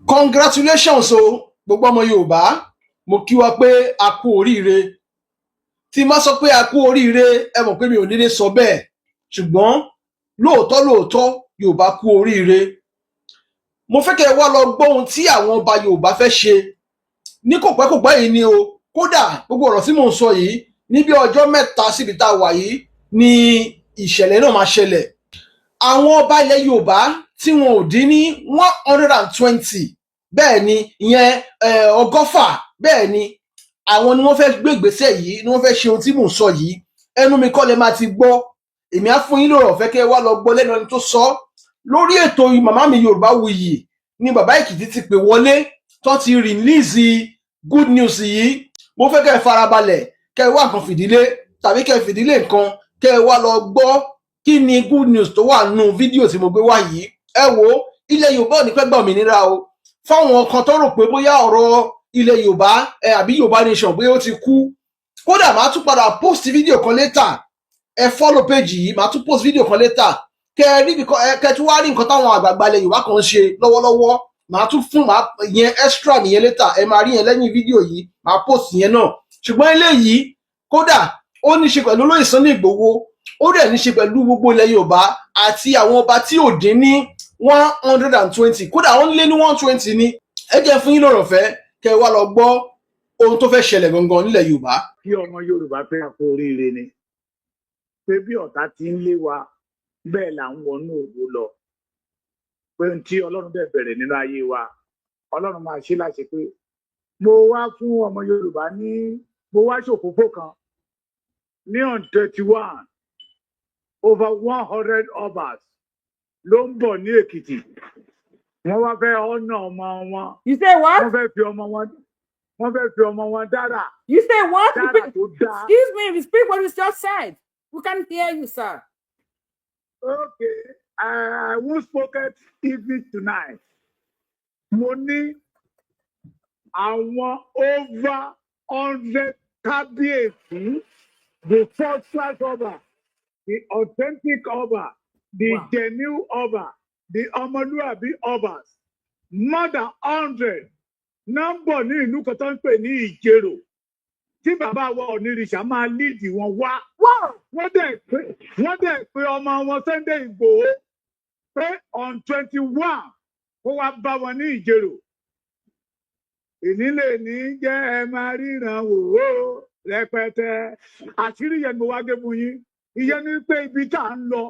Congratulations o, gbogbo ọmọ Yorùbá. Mo kí wa pé a kú oríire. Tí má sọ pé a kú oríire, ẹ mọ̀ pé mi ò ní lè sọ bẹ́ẹ̀, ṣùgbọ́n lóòótọ́ lóòótọ́, Yorùbá kú oríire. Mo fẹ́ kẹ́ ẹ wá lọ gbọ́ ohun tí àwọn ọba Yorùbá fẹ́ ṣe ní kòpẹ́kòpẹ́ yìí ni o. Kódà, gbogbo ọ̀rọ̀ tí mò ń sọ yìí, ní bí ọjọ́ 3 síbi tá a wà yìí ni ìṣẹ̀lẹ̀ náà máa ṣẹlẹ̀. Àwọn ọba ilẹ̀ Yorùbá tí wọn ò dín ní 120, bẹ́ẹ̀ ni, ìyẹn 120, bẹ́ẹ̀ ni, àwọn ni wọ́n fẹ́ gbé ìgbésẹ̀ yìí, ni wọ́n fẹ́ ṣe ohun tí mò ń sọ yìí. Ẹnu mi kọ́ lẹ máa ti gbọ́. Èmi á fún yín lọ́rọ̀ ọ̀fẹ́ kẹ́ ẹ wá lọ gbọ́ lẹ́nu ẹni tó sọ. Lórí ètò màmá mi Yorùbá Wuyì ni bàbá Èkìtì ti pè wọlé tó ti release good news yìí. Mo fẹ́ kẹ́ ẹ farabalẹ̀, kẹ́ ẹ wá nǹkan fìdílé tàbí kẹ́ ẹ fìdílé nǹkan, kẹ́ ẹ wá lọ gbọ́ kí ni good news tó wà nínú fídíò tí mo gbé wá yìí. Ẹ wo, ilẹ̀ Yorùbá ò ní pẹ́ gbà òmìnira o. Fáwọn kan tó rò pé bóyá ọ̀rọ̀ ilẹ̀ Yorùbá ẹ àbí Yorùbá nation bóyá ó ti kú, kódà màá tún padà post fídíò kan later. Ẹ follow page yìí, màá tún post fídíò kan later, kẹ ẹ rí kẹ tún wá rí nǹkan táwọn àgbààgbà ilẹ̀ Yorùbá kan ń ṣe lọ́wọ́lọ́wọ́. Màá tún fún màá yẹn extra nìyẹn later. Ẹ máa rí yẹn lẹ́yìn fídíò yìí, màá post yẹn náà. Ṣùgbọ́n eléyìí, kódà, ó ní ṣe pẹ̀lú olóyè Sunday Igboho, ó dẹ̀ ní ṣe pẹ̀lú gbogbo ilẹ̀ Yorùbá àti àwọn ọba tí ò dín ní 120, kódà ó ń lé ní 120 ni. Ẹ jẹ́ fún yín lọ́rọ̀ fẹ́ kẹ́ ẹ wá lọ gbọ́ ohun tó fẹ́ ṣẹlẹ̀ gangan nílẹ̀ Yorùbá. Kí ọmọ Yorùbá fẹ́ kó oríire ni pé bí ọ̀tá ti ń lé wa, bẹ́ẹ̀ là ń wọnú ògo lọ, pé ohun tí Ọlọ́run dẹ̀ bẹ̀rẹ̀ nínú ayé wa, Ọlọ́run máa ṣe láṣẹ. Pé mo wá fún ọmọ Yorùbá ní, mo wá ṣòfófó kan ní on 21, over 100 obas ló ń bọ̀ ní Èkìtì. Wọ́n wá fẹ́ ọ̀nà ọmọ wọn. You say what? Wọ́n fẹ́ fi ọmọ wọn dára. You say what? Dára Repeat. tó dáa. Excuse me, repeat what you just said. We can't hear you, sir. Okay, I won't spoken evening tonight. Mo ní àwọn over 100 kábíyèsí, the first class ọba, the authentic ọba, the genuine ọba, the ọmọlúàbí obas, more than 100 náà ń bọ̀ ní ìlú kan tó ń pè ní Ìjerò, tí bàbá wa Onírìṣà máa lead wọn wá. Wọ́n dẹ̀ pé ọmọ wọn Sunday Igboho pé on 21 kó wá bá wọn ní Ìjerò. Ìnílẹ̀ ní jẹ́ ẹ máa ríran wò ó rẹpẹtẹ. Àṣírí yẹn ni mo wá gé fún yín. Ìyẹn ni pé ibi tá à ń lọ,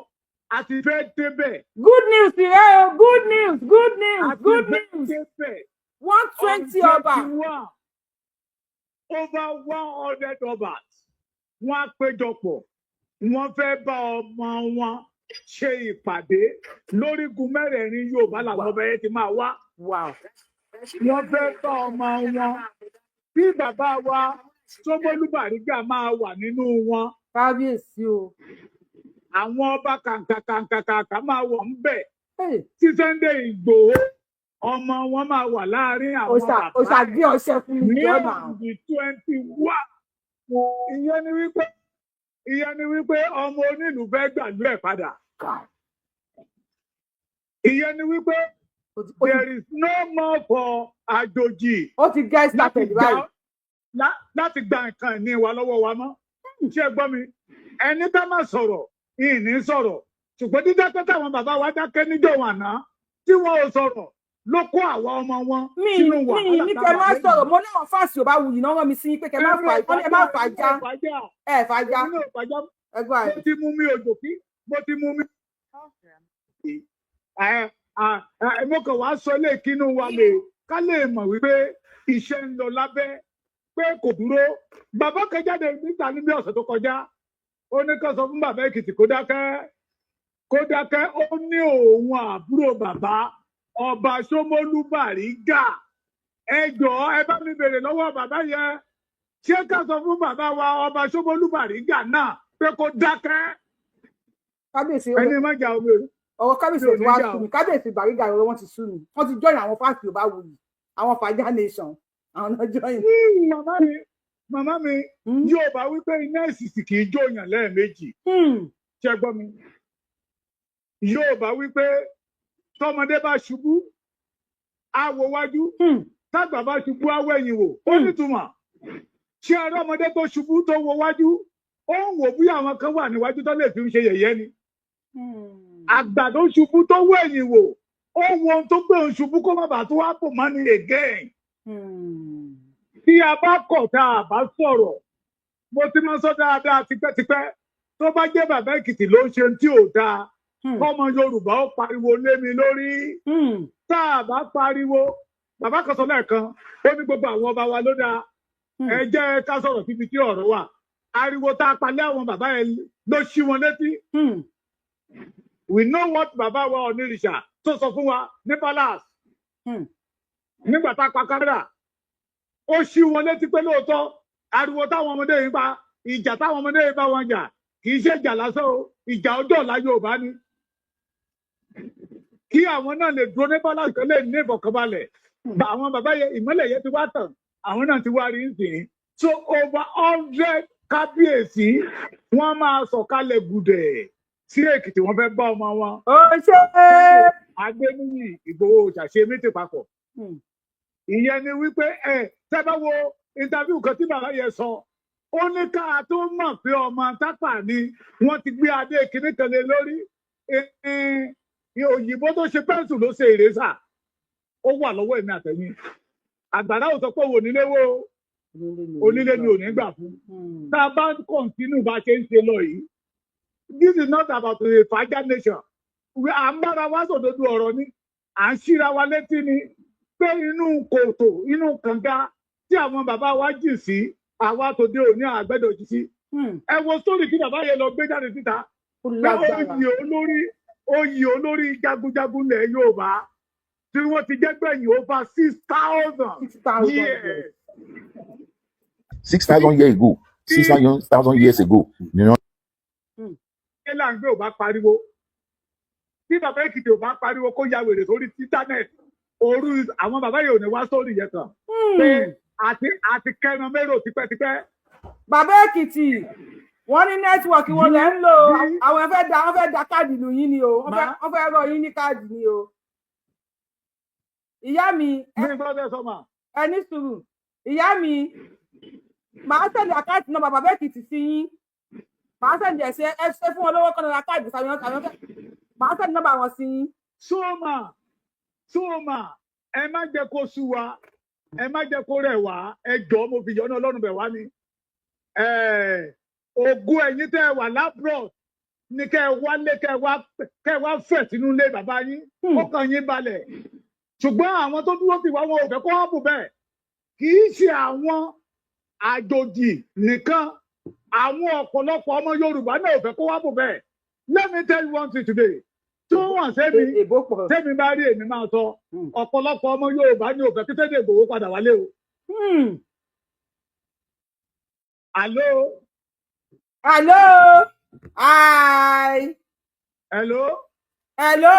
a ti fẹ́ débẹ̀. Good news rẹ o. Good news, good news, A ti good fẹ́ news. débẹ̀. One On twenty ọba. 21, over 100 obas, wọ́n á péjọpọ̀, wọ́n fẹ́ bá ọmọ wọn ṣe ìpàdé lórígun mẹ́rẹ̀ẹ̀rin Yorùbá làwọn ọba yẹn ti máa wá. Wọ́n fẹ́ bá ọmọ wọn bí bàbá wa Ṣómólú Bàrígà máa wà nínú wọn. Kábíyèsí o. Àwọn ọba kàǹkàkàǹkàkàǹkà máa wọ̀ ń bẹ̀, Hey. tí Sunday Ìgbòho ọmọ wọn máa wà láàárín àwọn Òṣà bàbá òṣà ẹ̀ gbé ọṣẹ fún mi ní jọ náà. On the 21. Ìyẹn ni wípé ọmọ onílùú fẹ́ gbàlú ẹ̀ padà. Ìyẹn ni wípé there is no more for àjòjì Ó ti get láti started gba báyìí. láti gba nǹkan ìní wa lọ́wọ́ wa mọ́. Ṣé ẹ gbọ́ mi? Ẹni ká má sọ̀rọ̀, ìní sọ̀rọ̀, ṣùgbọ́n dídákẹ́ táwọn bàbá wa dákẹ́ níjọ́ wọn àná tí wọn ò sọ̀rọ̀ ló kó àwa ọmọ wọn Mi sínú mi wàhálà ní kẹ táwa má lẹ́yìn. sọ̀rọ̀. Mo ní àwọn fans Yorùbá Wuyì náà rán mi sí pé kẹ má fà, wọ́n ní ẹ má fà já. Ẹ fà já. Èmi náà fàjá. Ẹgbẹ́ Mo ti mú mi òjò kí mo ti mú mi. Ẹ ẹ, mo kàn wá sọ ilé ìkínú wa lè ká lè mọ̀ wípé iṣẹ́ ń lọ lábẹ́, pé kò dúró. Bàbá kan jáde níta níbi ọ̀sẹ̀ tó kọjá, ó ní ká sọ fún bàbá Èkìtì kó dákẹ́, kó dákẹ́. Ó ní òun àbúrò bàbá ọba Ṣómólú Bàrígà. Ẹ jọ̀ọ́, ẹ bá mi bèrè lọ́wọ́ bàbá yẹn, ṣé ká sọ fún bàbá wa ọba Ṣómólú Bàrígà náà pé kó dákẹ́? Kábíyèsí. Ẹni má jà omi. Ọ̀rọ̀ kábíyèsí Mi ò ò ti wá ní jà sú o. mi. Kábíyèsí Bàrígà, ọ̀rọ̀ wọn ti sú mi. Wọ́n ti join àwọn fans Yorùbá Wuyì, àwọn Fàájà Nation, àwọn náà join. Màmá mi, màmá mi, yóò bá wípé iná ìsìsì kì í jóyàn lẹ́ẹ̀mejì. Ṣé gbọ́ mi? Yóò bá wípé tọmọdé bá ṣubú Á wo wájú. Tágbà bá ṣubú, á wẹ̀yìn wò. Ó nítumọ̀. Ṣé ará ọmọdé tó ṣubú tó wo wájú, ó ń wò bí àwọn kan wà níwájú tó lè fi ń ṣe yẹ̀yẹ́ ni. Àgbà tó ṣubú tó wẹ̀yìn wò, ó wo ohun tó gbé òun ṣubú kó má bàa tó wá pò mọ́ ni again. Tí a bá kọ̀, tá a bá sọ̀rọ̀, mo ti máa ń sọ dáadáa tipẹ́tipẹ́, tó bá jẹ́ bàbá Èkìtì ló ń ṣe tí ò dáa, kọ́mọ Yorùbá ó pariwo lé mi lórí. Tá a bá pariwo, bàbá kan sọ lẹ́ẹ̀kan, ó ní gbogbo àwọn ọba wa ló dáa. Ẹ jẹ́ ká sọ̀rọ̀ síbi tí ọ̀rọ̀ wà. Ariwo tá a palẹ̀ àwọn bàbá yẹn ló ṣí wọn létí. We know what bàbá wa Onírìṣà tó sọ fún wa ní palace nígbà tá a pa kámẹ́rà. Ó ṣí wọn létí pé lóòótọ́, ariwo táwọn ọmọdé yìí pa, ìjà táwọn ọmọdé yìí bá wọn jà, kì í ṣe ìjà lásán o, ìjà ọjọ́ ọ̀la Yorùbá ni, kí àwọn náà lè dúró ní palace kan, lè ní ìfọ̀kànbalẹ̀. Àwọn bàbá yẹn, ìmọ́lẹ̀ yẹn ti wá tàn, àwọn náà ti wá rí nsìn. So over 100 kábíyèsí, wọ́n máa sọ̀kalẹ̀ gùdẹ̀ sí Èkìtì, wọ́n fẹ́ bá ọmọ wọn Ó ṣe. Adéníyì Ìgbòho ṣàṣe mítì papọ̀. Ìyẹn ni wípé ẹ tẹ́ bá wo interview kan tí bàbá yẹn sọ, ó ní ká tó mọ̀ pé ọmọ Tápà ni, wọ́n ti gbé adé kinní kan lé lórí. Òyìnbó tó ṣe pencil ló ṣe eraser, ó wà lọ́wọ́ èmi àtẹ̀yìn. Àgbàrá ò sọ pé òun onílé wo, onílé ni ò ní gbà fún. Tá a bá ń continue bá a ṣe ń ṣe lọ yìí, this is not about a Faja nation. À ń bára wa sòdodo ọ̀rọ̀ ni, à ń ṣíra wa létí ni pé inú kòtò, inú kànga tí àwọn bàbá wa jì sí, àwa tòde òní àgbẹ̀dọ̀ jì sí. Ẹ wo sórí tí bàbá yẹn lọ gbé jáde síta Ó pé lágbára. Oyè olórí jagunjagun ilẹ̀ Yorùbá tí wọ́n ti jẹ́ gbẹ̀yìn over 6,000 6,000 years. 6,000 years ago, 6,000 years ago ni wọ́n Ṣé là ń gbé ò bá pariwo, tí bàbá Èkìtì ò bá pariwo kó ya wèrè sórí internet, òru àwọn bàbá yìí ò ní wá sórí yẹn kan pé àti kẹran mérò tipẹ́tipẹ́. Bàbá Èkìtì, wọ́n ní network wọn lẹ ń lò. Àwọn fẹ́ da, wọ́n fẹ́ da káàdì lù yín ni o. Wọ́n fẹ́ Ma? Wọ́n fẹ́ rọ yín ní káàdì ni o, ìyá mi. Ní gbọ́dọ̀ sọ ma. Ẹ ní sùúrù, ìyá mi. Màá send account náà bàbá Èkìtì sí yín. Màá send ẹ̀ sí ẹ. Ṣe fún wọn lówó kọ́nà ra káàdì sàmì àwọn fẹ́. Màá send nọ́mbà wọn sí yín. Sóòmà, sóòmà, ẹ má jẹ́ kó sú wa, ẹ má jẹ́ kó rẹ̀ wá. Ẹ jọ̀ọ́, mo fi yọ́nú Ọlọ́run bẹ̀ wá ni. Ògùn ẹ̀yin tẹ́ ẹ wà l'abroad ní kẹ́ ẹ wálé, kẹ́ ẹ wá fẹ̀ sínú ilé bàbá yín, ó kàn yín balẹ̀. Ṣùgbọ́n àwọn tó dúró tì wá, wọn ò fẹ́ kó wọ́n bù bẹ́ẹ̀. Kì í ṣe àwọn àjòjì nìkan, àwọn ọ̀pọ̀lọpọ̀ ọmọ Yorùbá náà ò fẹ́ kó wá bù bẹ́ẹ̀. Let me tell you one thing today tí wọ́n wọ̀n sẹ́mi Èbó pọ̀. Tẹ́mi bá rí, èmi máa sọ, ọ̀pọ̀lọpọ̀ ọmọ Yorùbá ní ò fẹ́ kí Sunday Igboho padà wálé o. Àló. Hello, hi. Hello. Hello.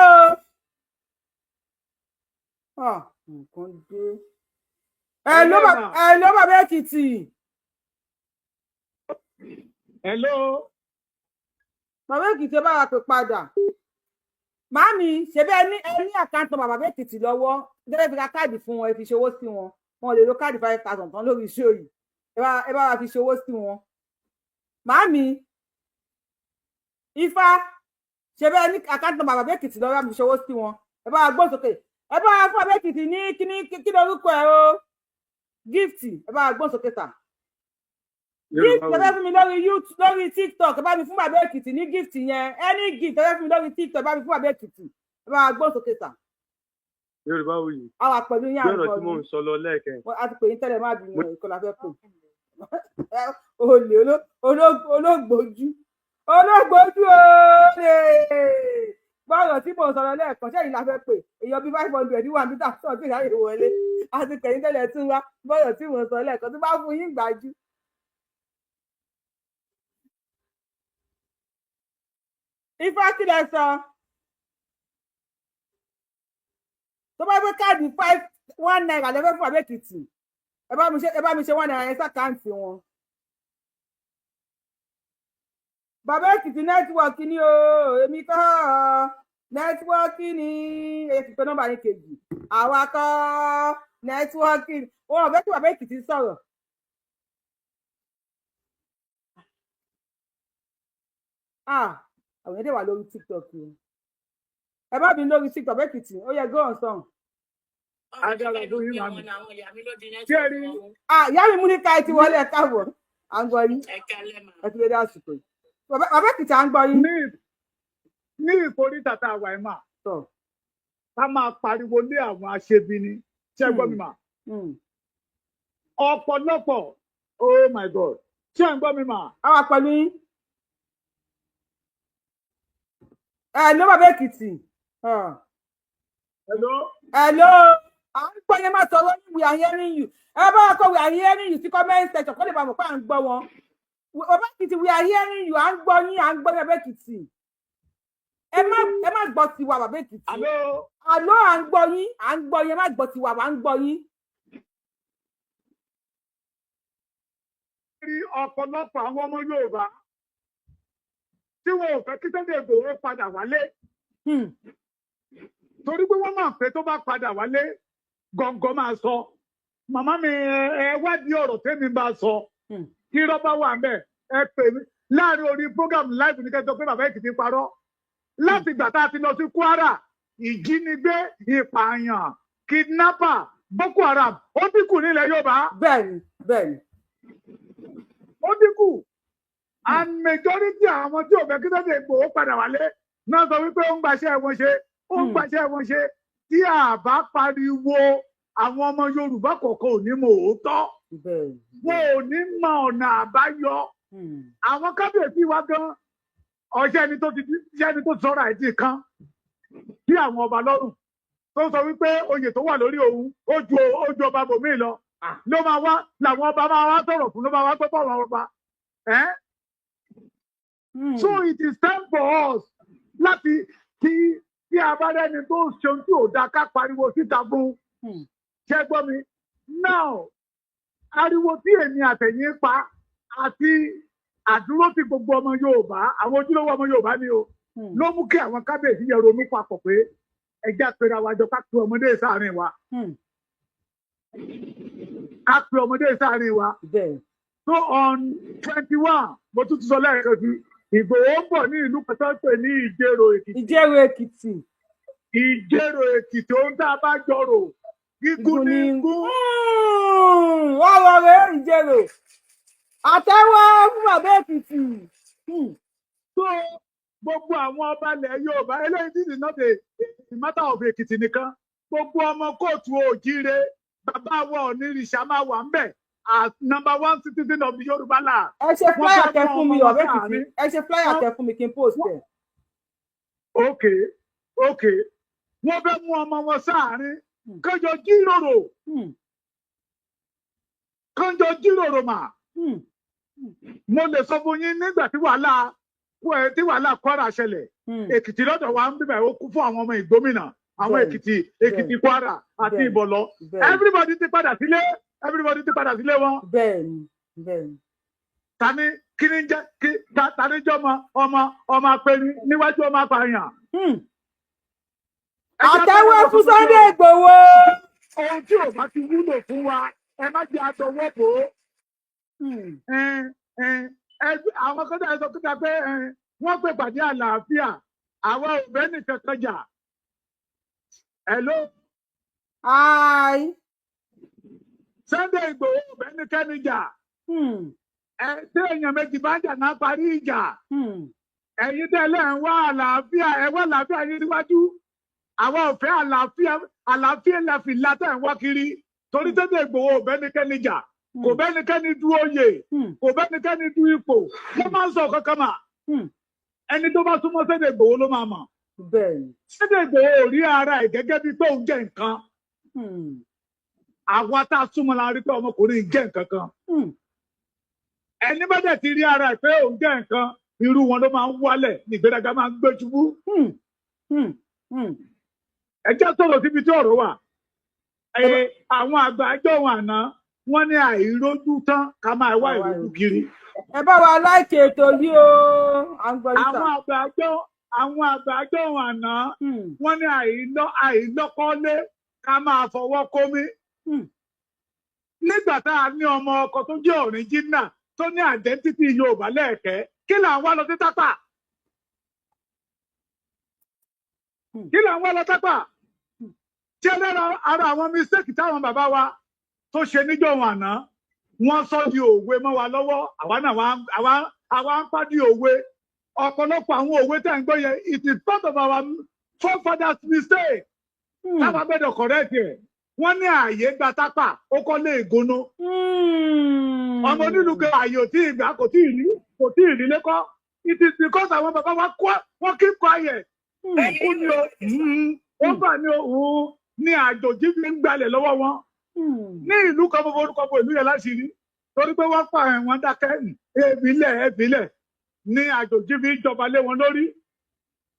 Ah, nǹkan dé. Hello. Hello, ma. Hello, bàbá Èkìtì. Hello. Bàbá Èkìtì, ẹ bá wa pè padà. Màámi, ṣe bẹ́ẹ̀ ní ẹ ní account bàbá Èkìtì lọ́wọ́ gẹ́gẹ́ fi ra káàdì fún wọn. Ẹ fi ṣòwò sí wọn. Wọn lè lo káàdì 5,000 tán lórí iṣẹ́ yìí. Ẹ bá wa fi ṣòwò sí wọn. Màámi Ifá, ṣe bẹ́ẹ̀ ní account bàbá Èkìtì lọ́wọ́, fi ṣòwò sí wọn. Ẹ bá wa gbọ́ sókè. Ẹ bá wa fún bàbá Èkìtì ní kíní kí lórúkọ ẹ o, gift. Ẹ bá wa gbọ́ sókè tà, gift ẹ fẹ́ fún mi lórí YouTube, lórí TikTok. Ẹ bá mi fún bàbá Èkìtì ní gift yẹn. Any gift ẹ fẹ́ fún mi lórí TikTok, ẹ bá mi fún bàbá Èkìtì. Ẹ bá wa gbọ́ sókè tà. Yorùbá Wuyì. A wà pẹ̀lú yín. Bí ọ̀rọ̀ Àǹkọ́ tí mò ń sọ lọ lẹ́ẹ̀kẹ́. A ti pè yín tẹ́lẹ̀, má bínú. Ìkọlà fẹ́ pè olè olóògbójú, olóògbójú, olè. Gbọ́dọ̀ tí mò ń sọ̀rọ̀ lẹ́ẹ̀kan sẹ́yìn la fẹ́ pè. Èèyàn bíi 500 wà níta sọ̀ tí ìyá yìí wọlé. A ti pè yín tẹ́lẹ̀, tún wá. Gbọ́dọ̀ tí mò ń sọ lẹ́ẹ̀kan tí bá fún yín gbájú. Ifá, kí lẹ sọ? Tó bá fẹ́ káàdì five one naira lẹ́fẹ́ fún Bàbá Èkìtì, ẹ bá mi ṣe ₦1 yẹn s'account wọn. Bàbá Èkìtì, network ni o, èmi kọ́. Network ni ẹ ti pé nọ́mbà yín kejì. Àwa kọ́, network. Wọn ò fẹ́ kí bàbá Èkìtì sọ̀rọ̀. Ah, àwọn èdè wà lórí TikTok o. Ẹ má bínú lórí TikTok. Èkìtì, ó yẹ, go on song. Adára fún yín, màmí. Tí ẹ rí Ah, ìyá mi mú ní ká ẹ ti wọlé. Ẹ káàbọ̀, à ń gbọ́ yín. Ẹ ti lè dé àsìkò yìí. Bàbá Èkìtì, à ń gbọ́ yín. Ní ìkóríta tá a wà ẹ̀ mà, ká máa pariwo lé àwọn aṣebi ni. Ṣé ẹ gbọ́ mi mà? Ọ̀pọ̀lọpọ̀, oh my God, ṣé ẹ ń gbọ́ mi mà? A wà pẹ̀lú yín. Ẹ ló bàbá Èkìtì. Hello. Hello, à ń gbọ́ yẹn, máa sọ̀rọ̀ yín. We are hearing you. Ẹ bá wa kọ "we are hearing you" sí comment section kó lè bá mọ̀ pé à ń gbọ́ wọn. Bàbá Èkìtì, we are hearing you. À ń gbọ́ yín, à ń gbọ́ yín, bàbá Èkìtì. Ẹ má gbọ́ tiwa, bàbá Èkìtì. Hello. Àlọ́, à ń gbọ́ yín, à ń gbọ́ yín. Ẹ má gbọ́ tiwa, à ń gbọ́ yín. Rí ọ̀pọ̀lọpọ̀ àwọn ọmọ Yorùbá tí wọn ò fẹ́ kí Sunday Igboho padà wálé, torí pé wọ́n mọ̀ pé tó bá padà wálé, gọ̀ǹgọ̀ máa sọ. Màmá mi, ẹ wádìí ọ̀rọ̀ tẹ́mi bá sọ. Kí rọ́bà wà ń bẹ̀, ẹ pè mí láàrin orí program live ní kẹjọ pé bàbá Èkìtì parọ́. Láti ìgbà tá a ti lọ sí Kwara, ìjínigbé, ìpààyàn, kidnapper, Boko Haram, ó dínkù nílẹ̀ Yorùbá. Bẹ́ẹ̀ni, bẹ́ẹ̀ni. Ó dínkù, and majority àwọn tí ò fẹ́ kí Sunday Igboho padà wálé náà sọ wípé ó ń gbaṣẹ́ wọn ṣe, ó ń gbaṣẹ́ wọn ṣe. Tí a bá pariwo, àwọn ọmọ Yorùbá kọ̀ọ̀kan ò ní mọ òótọ́, wọn ò ní mọ ọ̀nà àbáyọ. Àwọn kábíyèsí wa gan, ọ̀ṣẹ́ ẹni tó ti ṣẹ́ ẹni tó sọ̀rọ̀ àìtì kan sí àwọn ọba lọ́rùn, tó sọ wípé oyè tó wà lórí òun ó ju ọba bòmíì lọ, ló máa wá làwọn ọba máa wá sọ̀rọ̀ fún, ló máa wá gbọ́ fún àwọn ọba. Eh? So it is time for us láti kí a bá rẹ́ni tó ń ṣe ohun tí ò dáa, ká pariwo síta fún. Ṣé gbọ́ mi now? Ariwo tí èmi àtẹ̀yìn pa àti àdúró tí gbogbo ọmọ Yorùbá, àwọn ojúlówó ọmọ Yorùbá ni o, ló mú kí àwọn kábíyèsí yẹn ronú papọ̀ pé ẹjẹ́ àpèrè àwàjọ, ká pe ọmọdé sáàrin wa, ká pe ọmọdé sáàrin wa. So on 21, mo tún ti sọ lẹ́ẹ̀kan sí, Ìgbòho ń bọ̀ ní ìlú kan tó ń pè ní Ìjẹ̀rò Èkìtì. Ìjẹ̀rò Èkìtì. Ìjẹ̀rò Èkìtì. Ohun tá a bá jọrò, gígùn ní gún. Wọ́n lọ rẹ Ìjẹ̀rò. Àtẹ́wọ́ fún bàbá Èkìtì. So gbogbo àwọn ọba ilẹ̀ Yorùbá eléyìí, this is not a matter of Èkìtì nìkan. Gbogbo ọmọ kóòtù òjíire, bàbá wa Ọ̀nìrìṣà máa wà ń bẹ̀ as number one citizen of the Yorùbá land. Ẹ ṣe Wọ́n flyer fẹ́ tẹ mú fún mi, ọmọ bàbá wọn Èkìtì. sáàrin. Ẹ ṣe flyer tẹ fún mi kí n post ẹ. Ok, wọ́n fẹ́ mú ọmọ wọn sáàrin, kẹjọ jíròrò, kẹjọ jíròrò mà. Mo lè sọ fún yín, nígbà tí wàhálà Kwara ṣẹlẹ̀, Èkìtì lọ́dọ̀ wa ń bíbẹ̀, ó kún fún àwọn ọmọ ìgbómìnà, àwọn Èkìtì, Kwara àti Ìbọ̀lọ́. Everybody ti padà sílé, everybody ti padà sílé wọn. bẹ́ẹ̀ni bẹ́ẹ̀ni. Tani kí ni jẹ́ kí tani jẹ́ ọmọ ọmọ ọmọ apẹni níwájú ọmọ apààyàn? Ẹ jẹ́ Àtẹ́wọ́ padà lọ fún sójú Sunday Igboho. Ohun tí ò bá ti wúlò fún wa, ẹ má jẹ́ àtọwọ́ bò ó. Àwọn kan tẹ̀ sọ kíta pé wọ́n pè pàdé àlàáfíà, àwọn ò bẹ́ẹ̀ nìkan kan jà. Hello. Hi. Sunday Igboho ò bẹ́ẹ̀ nìkẹ́ni jà. Ẹ tí èèyàn méjì bá ń jà náà parí ìjà. Ẹ̀yin tẹ́lẹ̀ ń wá àlàáfíà, ẹ wá àlàáfíà yín síwájú. Àwa ò fẹ́ àlàáfíà. Àlàáfíà la fi látẹ̀ ń wá kiri, torí Sunday Igboho ò bẹ́ẹ̀ nìkẹ́ni jà, kò bẹ́ẹ̀ nìkẹ́ni du oyè, kò bẹ́ẹ̀ nìkẹ́ni du ipò. Wọ́n máa ń sọ kankan mà. Ẹni tó bá súnmọ́ Sunday Igboho ló máa mọ̀. Sunday Igboho ò rí ara ẹ̀ gẹ́gẹ́ bíi pé òun jẹ́ nǹkan. Àwa tá a súnmọ́ la rí pé ọmọkùnrin jẹ́ nǹkan kan. Ẹni bá dẹ̀ ti rí ara ẹ̀ pé òun jẹ́ nǹkan, irú wọn ló máa ń wálẹ̀ ní ìgbéraga máa ń gbé ṣubú. Ẹ jẹ́ sọ̀rọ̀ síbi tí ọ̀rọ̀ wà. Ẹ àwọn àgbà àjọ wọn àná, wọ́n ní àìrójú tán ká máa wá ìrójú kiri. Ẹ bá wa like ètò yìí o, à ń gbọ́ yín sà. Àwọn àgbà àjọ Àwọn àgbàjọ àná, wọ́n ní àìlọ́kọ́lé ká máa fọwọ́ kómi. Nígbà tá a ní ọmọ ọkọ tó jẹ́ original, tó ní identity Yorùbá lẹ́ẹ̀kẹ́, kí là ń wá lọ sí Tápà? Kí là ń wá lọ Tápà? Tí ẹlẹ́ra ara àwọn mistake táwọn bàbá wa tó ṣe níjọ́ wọn àná, wọ́n sọ di òwe mọ́ wa lọ́wọ́. Àwa náà àwa ń pàdé òwe. Ọ̀pọ̀lọpọ̀ àwọn òwe tẹ̀ ń gbọ́ yẹn, it is part of our forefathers' mistake táwa gbọ́dọ̀ correct ẹ̀. Wọ́n ní ààyè gba Tápà, ó kọ́lé ìgúnnu. Ọmọ onílù gan, ààyè ò tí ì gbà, kò tí ì rí lẹ́kọ́. It is because àwọn bàbá wa kọ́, wọ́n keep quiet. Ó kú ni o, ó bà ní o, ní àjòjì fi ń gbalẹ̀ lọ́wọ́ wọn. Ní ìlú kan, mo forúkọ bo ìlú yẹn láti rí, torí pé wọ́n pa ẹ̀wọ̀n dákẹ́, ẹ̀bílẹ̀ ẹ̀bílẹ̀ ní àjòjì fi ń jọba lé wọn lórí.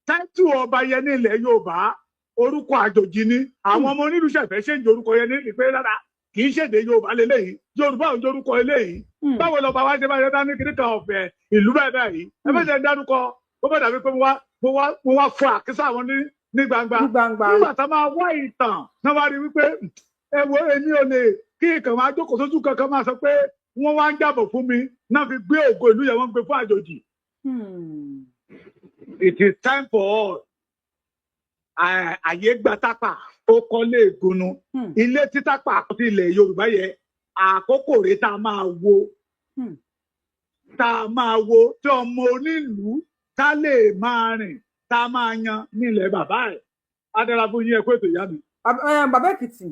Táìtù ọba yẹn ní ilẹ̀ Yorùbá, orúkọ àjòjì ni. Àwọn ọmọ onílù ṣẹ̀fẹ̀ ṣe ń jorúkọ yẹn ní ìpè rárá, kì í ṣèdè Yorùbá lélẹ́yìí, Yorùbá ò ń jorúkọ eléyìí. Báwo lọba wa ṣe bá yẹ dání kíní kan ọ̀fẹ́ ìlú báyìí báyìí? Ẹ bá ṣe ń dárúkọ, ó bá dàbí pé mo wá fọ àkísà wọn ní gbangba. Ní gbangba. Nígbà tá a máa wá ìtàn náà, wá rí wípé ẹ wo, èmi ò lè kí ìkàn máa jókòó sójú kankan máa sọ pé wọ́n wá ń jàbọ̀ fún mi náà, fi gbé ògo ìlú yẹn, wọ́n gbé fún àjòjì. It is time for all. Àyè gba Tápà, ó kọ́lé ìgúnnu. Ilé tí Tápà ti ilẹ̀ Yorùbá yẹ, àkókò rẹ̀ tá a máa wo, tá a máa wo tí ọmọ onílùú tá lè máa rìn, tá a máa yan nílẹ̀ bàbá ẹ̀. Á dára fún yín, ẹ kó ètò ìyá mi. Bàbá Èkìtì,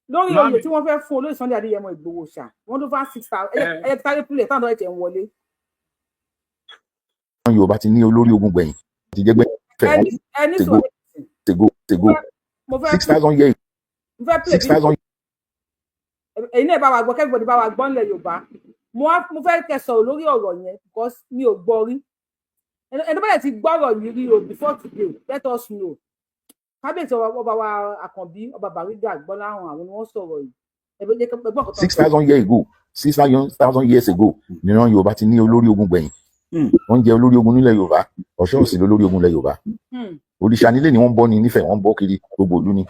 lórí Màámi. oyè tí wọ́n fẹ́ fún olóyè Sunday Adéyẹmọ Ìgbòho ṣá, wọ́n ló fà 6,000. Ẹ sáré pílẹ̀ táwọn ẹ̀jẹ̀ ń wọlé. Àwọn Yorùbá ti ní olórí ogun gbẹ̀yìn ti jẹ́ gbẹ̀fẹ̀. Ẹni ẹni sọ Tego tego mo fẹ́ 6,000 years. Mo fẹ́ play 6,000. Èyí náà bá wa gbọ́, kí everybody bá wa gbọ́ nílẹ̀ Yorùbá. Mo fẹ́ kẹ́ sọ̀rọ̀ lórí ọ̀rọ̀ yẹn because mi ò gbọ́ rí. Ẹni tó bá yẹ ti gbọ́ ọ̀rọ̀ yìí rí o before today, let us know. Kábíyèsí ọba wa Àkànbí, ọba Bàrígà Gbọ́láhàn, àwọn ni wọ́n sọ̀rọ̀ yìí. Ẹgbẹ́ nǹkan tó ń six sọ. thousand years ago, 6,000 years ago, níran Yorùbá ti ní olórí ogun gbẹ̀yìn. Wọ́n jẹ́ olórí ogun nílẹ̀ Yorùbá. Ọ̀ṣọ́ọ̀sì lólórí ogun ilẹ̀ Yorùbá. Òrìṣà nílé ni wọ́n ń bọ́ ni nífẹ̀ẹ́, wọ́n ń bọ́ kiri gbogbo ìlú ni.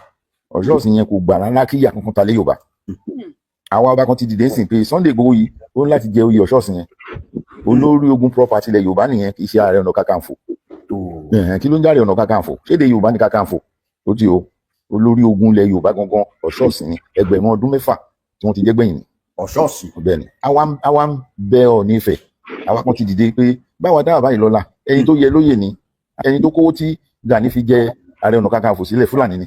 Ọ̀ṣọ́ọ̀sì yẹn kò gbà rárá kí ìyà kankan ta lé Yorùbá. Àwa ọba kan ti dìde ń sìn pé Sunday Igboho yìí, ó ní láti jẹ oyè Ọ̀ṣọ́ọ̀sì yẹn. Olórí ogun property ilẹ̀ Yorùbá nìyẹn, kì í ṣe Ààrẹ Ọ̀nà Kakanfò. Ẹ̀hẹ̀n, kí ló ń jáde Ọ̀nà Kakanfò? Ṣéde Yorùbá ní Kakanfò ó ti o. Olórí ogun ilẹ̀ Yorùbá gangan, Ọ̀ṣọ́ọ̀sì ni. Ẹgbẹ̀rún ọdún 6 tí wọ́n ti jẹ́ gbẹ̀yìn ni. Ọ̀ṣọ́ọ̀sì. Bẹ́ẹ̀ ni. Àwa ń bẹ Ọọ̀ni Ifẹ̀. Àwa kan ti dìde pé báwa dáhà báyìí lọ́la, ẹni tó yẹ lóyè ni ẹni tó kówó tí Gani fi jẹ Ààrẹ Ọ̀nà Kakanfò sílẹ̀. Fúlàní ni.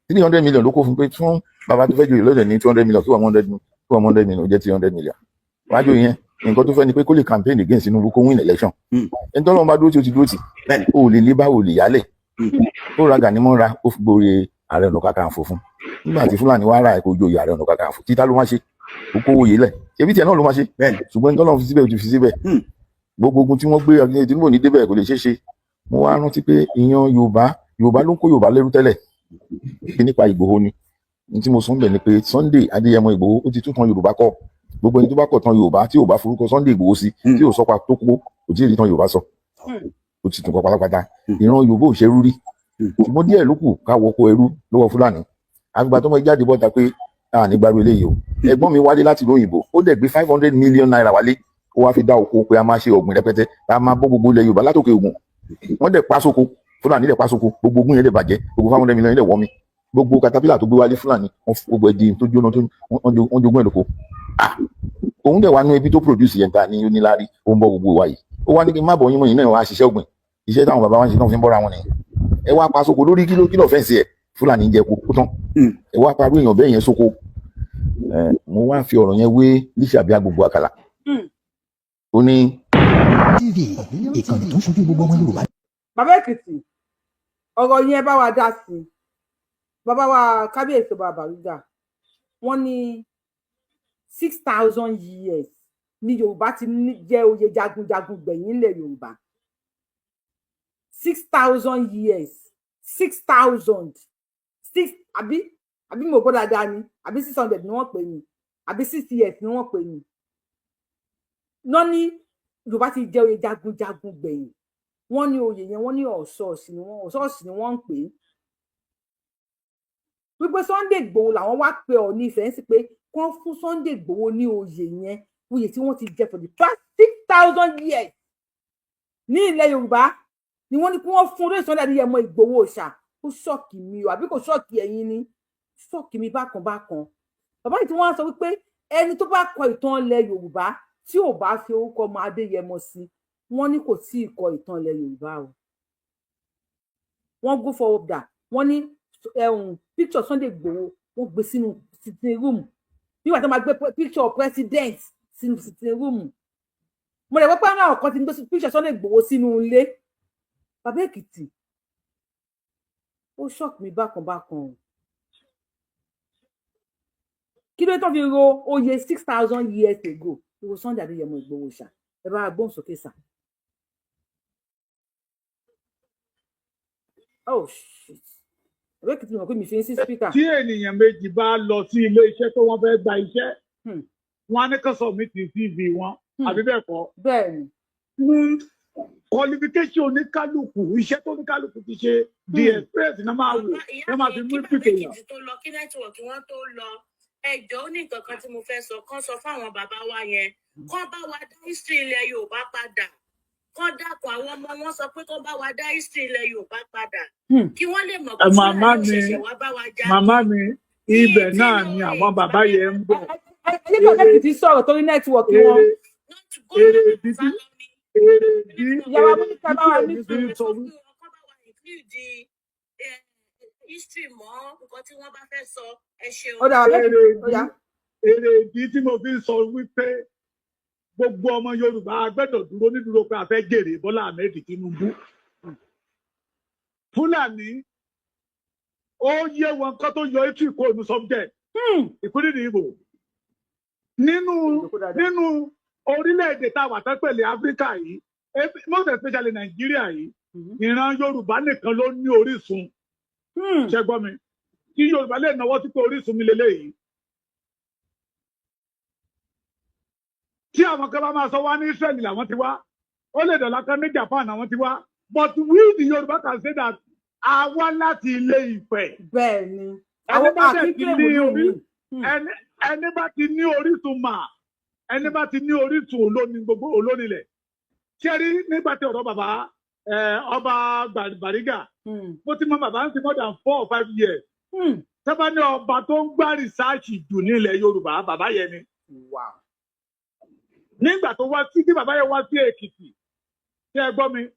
300 million ló kó fún pé fún bàbá tó fẹ́ joyè lọ́dẹ̀ ní 200 million, kí 100 million ó jẹ́ 300 million wájú yẹn. Nǹkan tó fẹ́ ni pé kó lè campaign against Tinubu, kó win election. Ẹni tó lọ́wọ́ bá dúró tí ó ti dúró tì, ó lè lé báwo lè yálẹ̀. Ó ra Gani mọ́ra, ó fi gbóore Ààrẹ Ọ̀nà Kakanfò fún. Nígbà tí Fúlàní wá ra ẹ̀kọ́ joyè Ààrẹ Ọ̀nà Kakanfò, títà ló má ṣe, ó kówó yìí lẹ̀, ṣebí tiẹ̀ náà ló má ṣe. Ṣùgbọ́n ẹni tó lọ́wọ́ fi síbẹ̀, ó ti fi síbẹ̀. Gbogbo ogun tí wọ́n gbé Tinubu ní débẹ̀, kò lè ṣeé ṣe. Mo wá rántí pé ìyan Yorùbá, Yorùbá ló ń kó Yorùbá lẹ́rú tẹ́lẹ̀. Kí nípa Ìgbòho ni ní tí mo sọ ń bẹ̀ ni pé Sunday Adéyẹmọ Ìgbòho, ó ti tún tan Yorùbá kọ. Gbogbo ẹni tó bá kọ̀ tán Yorùbá, tí ò bá forúkọ Sunday Ìgbòho sí, tí ò sọpa tó kó, kò tí ì rí tán Yorùbá sọ. Ó ti tún kọ pátápátá. Ìran Yorùbá ò ṣerú rí, ṣùgbọ́n díẹ̀ ló kù ká wọkọ ẹrú lọ́wọ́ Fúlàní. Àgbà tó mọ jáde bọ́ta pé a ní gbárù eléyìí o. Ẹ̀gbọ́n mi wálé láti ìlú òyìnbó, ó dẹ̀ gbé 500 million naira wálé, ó wá fi dá oko pé a máa ṣe ọ̀gbìn rẹpẹtẹ, a máa bọ́ gbogbo ilẹ̀ Yorùbá látòkè Ògùn. Wọ́n dẹ̀ pa sóko, Fúlàní dẹ̀ pa sóko, gbogbo ogun yẹn dẹ̀ bàjẹ́, gbogbo 500 million yẹn dẹ̀ wọ́ mi. Gbogbo katapila tó gbé wálé, Fúlàní wọ́n fi gbogbo ẹ̀ di tó jóná, tó wọ́n jogún ẹ̀ lóko. Ah, òun dẹ̀ wá nú ebi tó produce yẹn ta ní onílárí, ó ń bọ́ gbogbo wa yìí. Ó wá ní kí n má bọ̀ yín mọ́ yín náà, wá ṣiṣẹ́ ọ̀gbìn, iṣẹ́ táwọn bàbá wa ń ṣe náà fi ń bọ́ra wọn nìyẹn. Ẹ wá pa sóko lórí kíló kíló fẹ́ǹsì ẹ̀, Fúlàní ń jẹ kó kó tán. Ẹ wá parú èèyàn bẹ́ẹ̀ yẹn sóko. Ẹ mo wá fi ọ̀rọ̀ yẹn wé Lísàbí Agbègbè Àkàlà. Ó ní TV, ìkànnì tó ń ṣojú gbogbo ọmọ Yorùbá. Bàbá Èkìtì, ọ̀rọ̀ yẹn bá wa dá sí i. Bàbá wa kábíyèsí ọba Bàrígà, wọ́n ní 6,000 years ní Yorùbá ti ní jẹ́ oyè jagunjagun gbẹ̀yìn ilẹ̀ Yorùbá. 6,000 years, six thousand six, àbí mo gbọ́ dáadáa ni, àbí 600 ni wọ́n pè ní, àbí 6 years ni wọ́n pè ní? Wọ́n ní Yorùbá ti jẹ́ oyè jagunjagun gbẹ̀yìn. Wọ́n ní oyè yẹn, wọ́n ní Ọ̀ṣọ́ọ̀ṣì ni wọ́n, Ọ̀ṣọ́ọ̀ṣì ni wọ́n ń pè é, wípé Sunday Igboho làwọn wá pe Ọọ̀ni Ifẹ̀ ń sì pé kán fún Sunday Igboho ní oyè yẹn, oyè tí wọ́n ti jẹ for the past 6,000 years ní ilẹ̀ Yorùbá ni wọ́n ní kí wọ́n fún olóyè Sunday Adéyẹmọ Ìgbòho Òòṣà. Ó shock mi o, àbí kò shock ẹ̀yin ni? Shock mi bákan bákan. Bàbá yìí tí wọ́n á sọ wípé ẹni tó bá kọ ìtàn ilẹ̀ Yorùbá tí ò bá fi orúkọ ọmọ Adéyẹmọ sí, wọ́n ní kò tí ì kọ ìtàn ilẹ̀ Yorùbá o. Wọ́n go forward that wọ́n ní picture Sunday Igboho, wọ́n gbé sínú sitting room nígbà tó máa gbé picture president sínú sitting room. Mo lè wọ́n pé àwọn kan ti ń gbé picture Sunday Igboho sínú ilé. Bàbá Èkìtì, ó shock mi bákan bákan o. Kí ló tó fi ro oyè 6,000 years ago ìwò Sunday Adéyẹmọ Ìgbòho ṣá? Ẹ bá gbóhùn sókè sà. Oh shit, bàbá Èkìtì mọ̀ pé mi fi ń sí speaker. Tí ènìyàn méjì bá lọ sí ilé iṣẹ́ tó wọ́n fẹ́ gba iṣẹ́, wọ́n á ní kó submit CV wọn, àbí bẹ́ẹ̀ kọ́? Bẹ́ẹ̀ ni. Qualification oníkálukú, iṣẹ́ tó oníkálukú ti ṣe, the experience náà máa wò Ìyá náà máa mi fi mú kí bàbá ìpìkè yàn. Èkìtì tó lọ, kí network wọn tó lọ, ẹjọ́, ó ní nǹkan kan tí mo fẹ́ sọ. Kán sọ fáwọn bàbá wa yẹn, kán bá wa dá history ilẹ̀ Yorùbá padà. Kán dákun, àwọn ọmọ wọn sọ pé kán bá wa dá history ilẹ̀ Yorùbá padà, kí wọ́n lè mọ̀ pé Màmá Fúlàní ò mi, ṣẹ̀ṣẹ̀ wá bá wa jagun. Màmá mi, Ní ibẹ̀ náà ni àwọn bàbá yẹn ń bọ̀. Ẹ jẹ́ kí bàbá Èkìtì sọ̀rọ̀ torí network wọn. Not go Èrè ìdí tí sá lọ ni. Èrè ìdí Ìyàwó èrè amúníkà ìdí bá wa tí ní èmi fi sùúrù. ń sọ wí Kán bá wa include history mọ́ nǹkan tí wọ́n bá fẹ́ sọ. Ẹ ṣeun. Ó dà, bàbá èrè Èkìtì, ó ìdí yá. Èrè ìdí tí mo fi ń sọ wípé gbogbo ọmọ Yorùbá a gbọ́dọ̀ dúró nídúró pé a fẹ́ jèrè Bọ́lá Ahmed Tinubu. Fúlàní, ó yé wọn kó tó yọ etí kó nu subject ìpínlẹ̀ Ìgbò nínú Ìjókòó dáadáa. nínú orílẹ̀-èdè tá a wà tán pẹ̀lú Áfíríkà yìí, most especially Nàìjíríà yìí, ìran Yorùbá nìkan ló ní orísun. Ṣé gbọ́ mi? Kí Yorùbá lè náwó sí pé orísun mi lélẹ́yìí. Tí àwọn kan bá máa sọ wá ní Israẹli làwọn ti wá, ó lè dọ̀là kan ní Japan àwọn ti wá, but we the Yorùbá can say that a wá láti Ilé Ifẹ̀. Bẹ́ẹ̀ ni. Ẹni Àwọn bá dẹ̀ ti àkíkè ní wò ní orí òní. ẹni bá ti ní orísun mà, ẹni bá ti ní orísun olóni gbogbo olónilẹ̀. Ṣé rí nígbà tí ọ̀rọ̀ bàbá ọba Bariga, mo ti mọ bàbá ń ti more than 4 or 5 years. Sábà ní ọba tó ń gbá research jù nílẹ̀ Yorùbá, bàbá yẹn ni. Nígbà tó wá sí, tí bàbá yẹn wá sí Èkìtì, ṣé ẹ gbọ́ mi?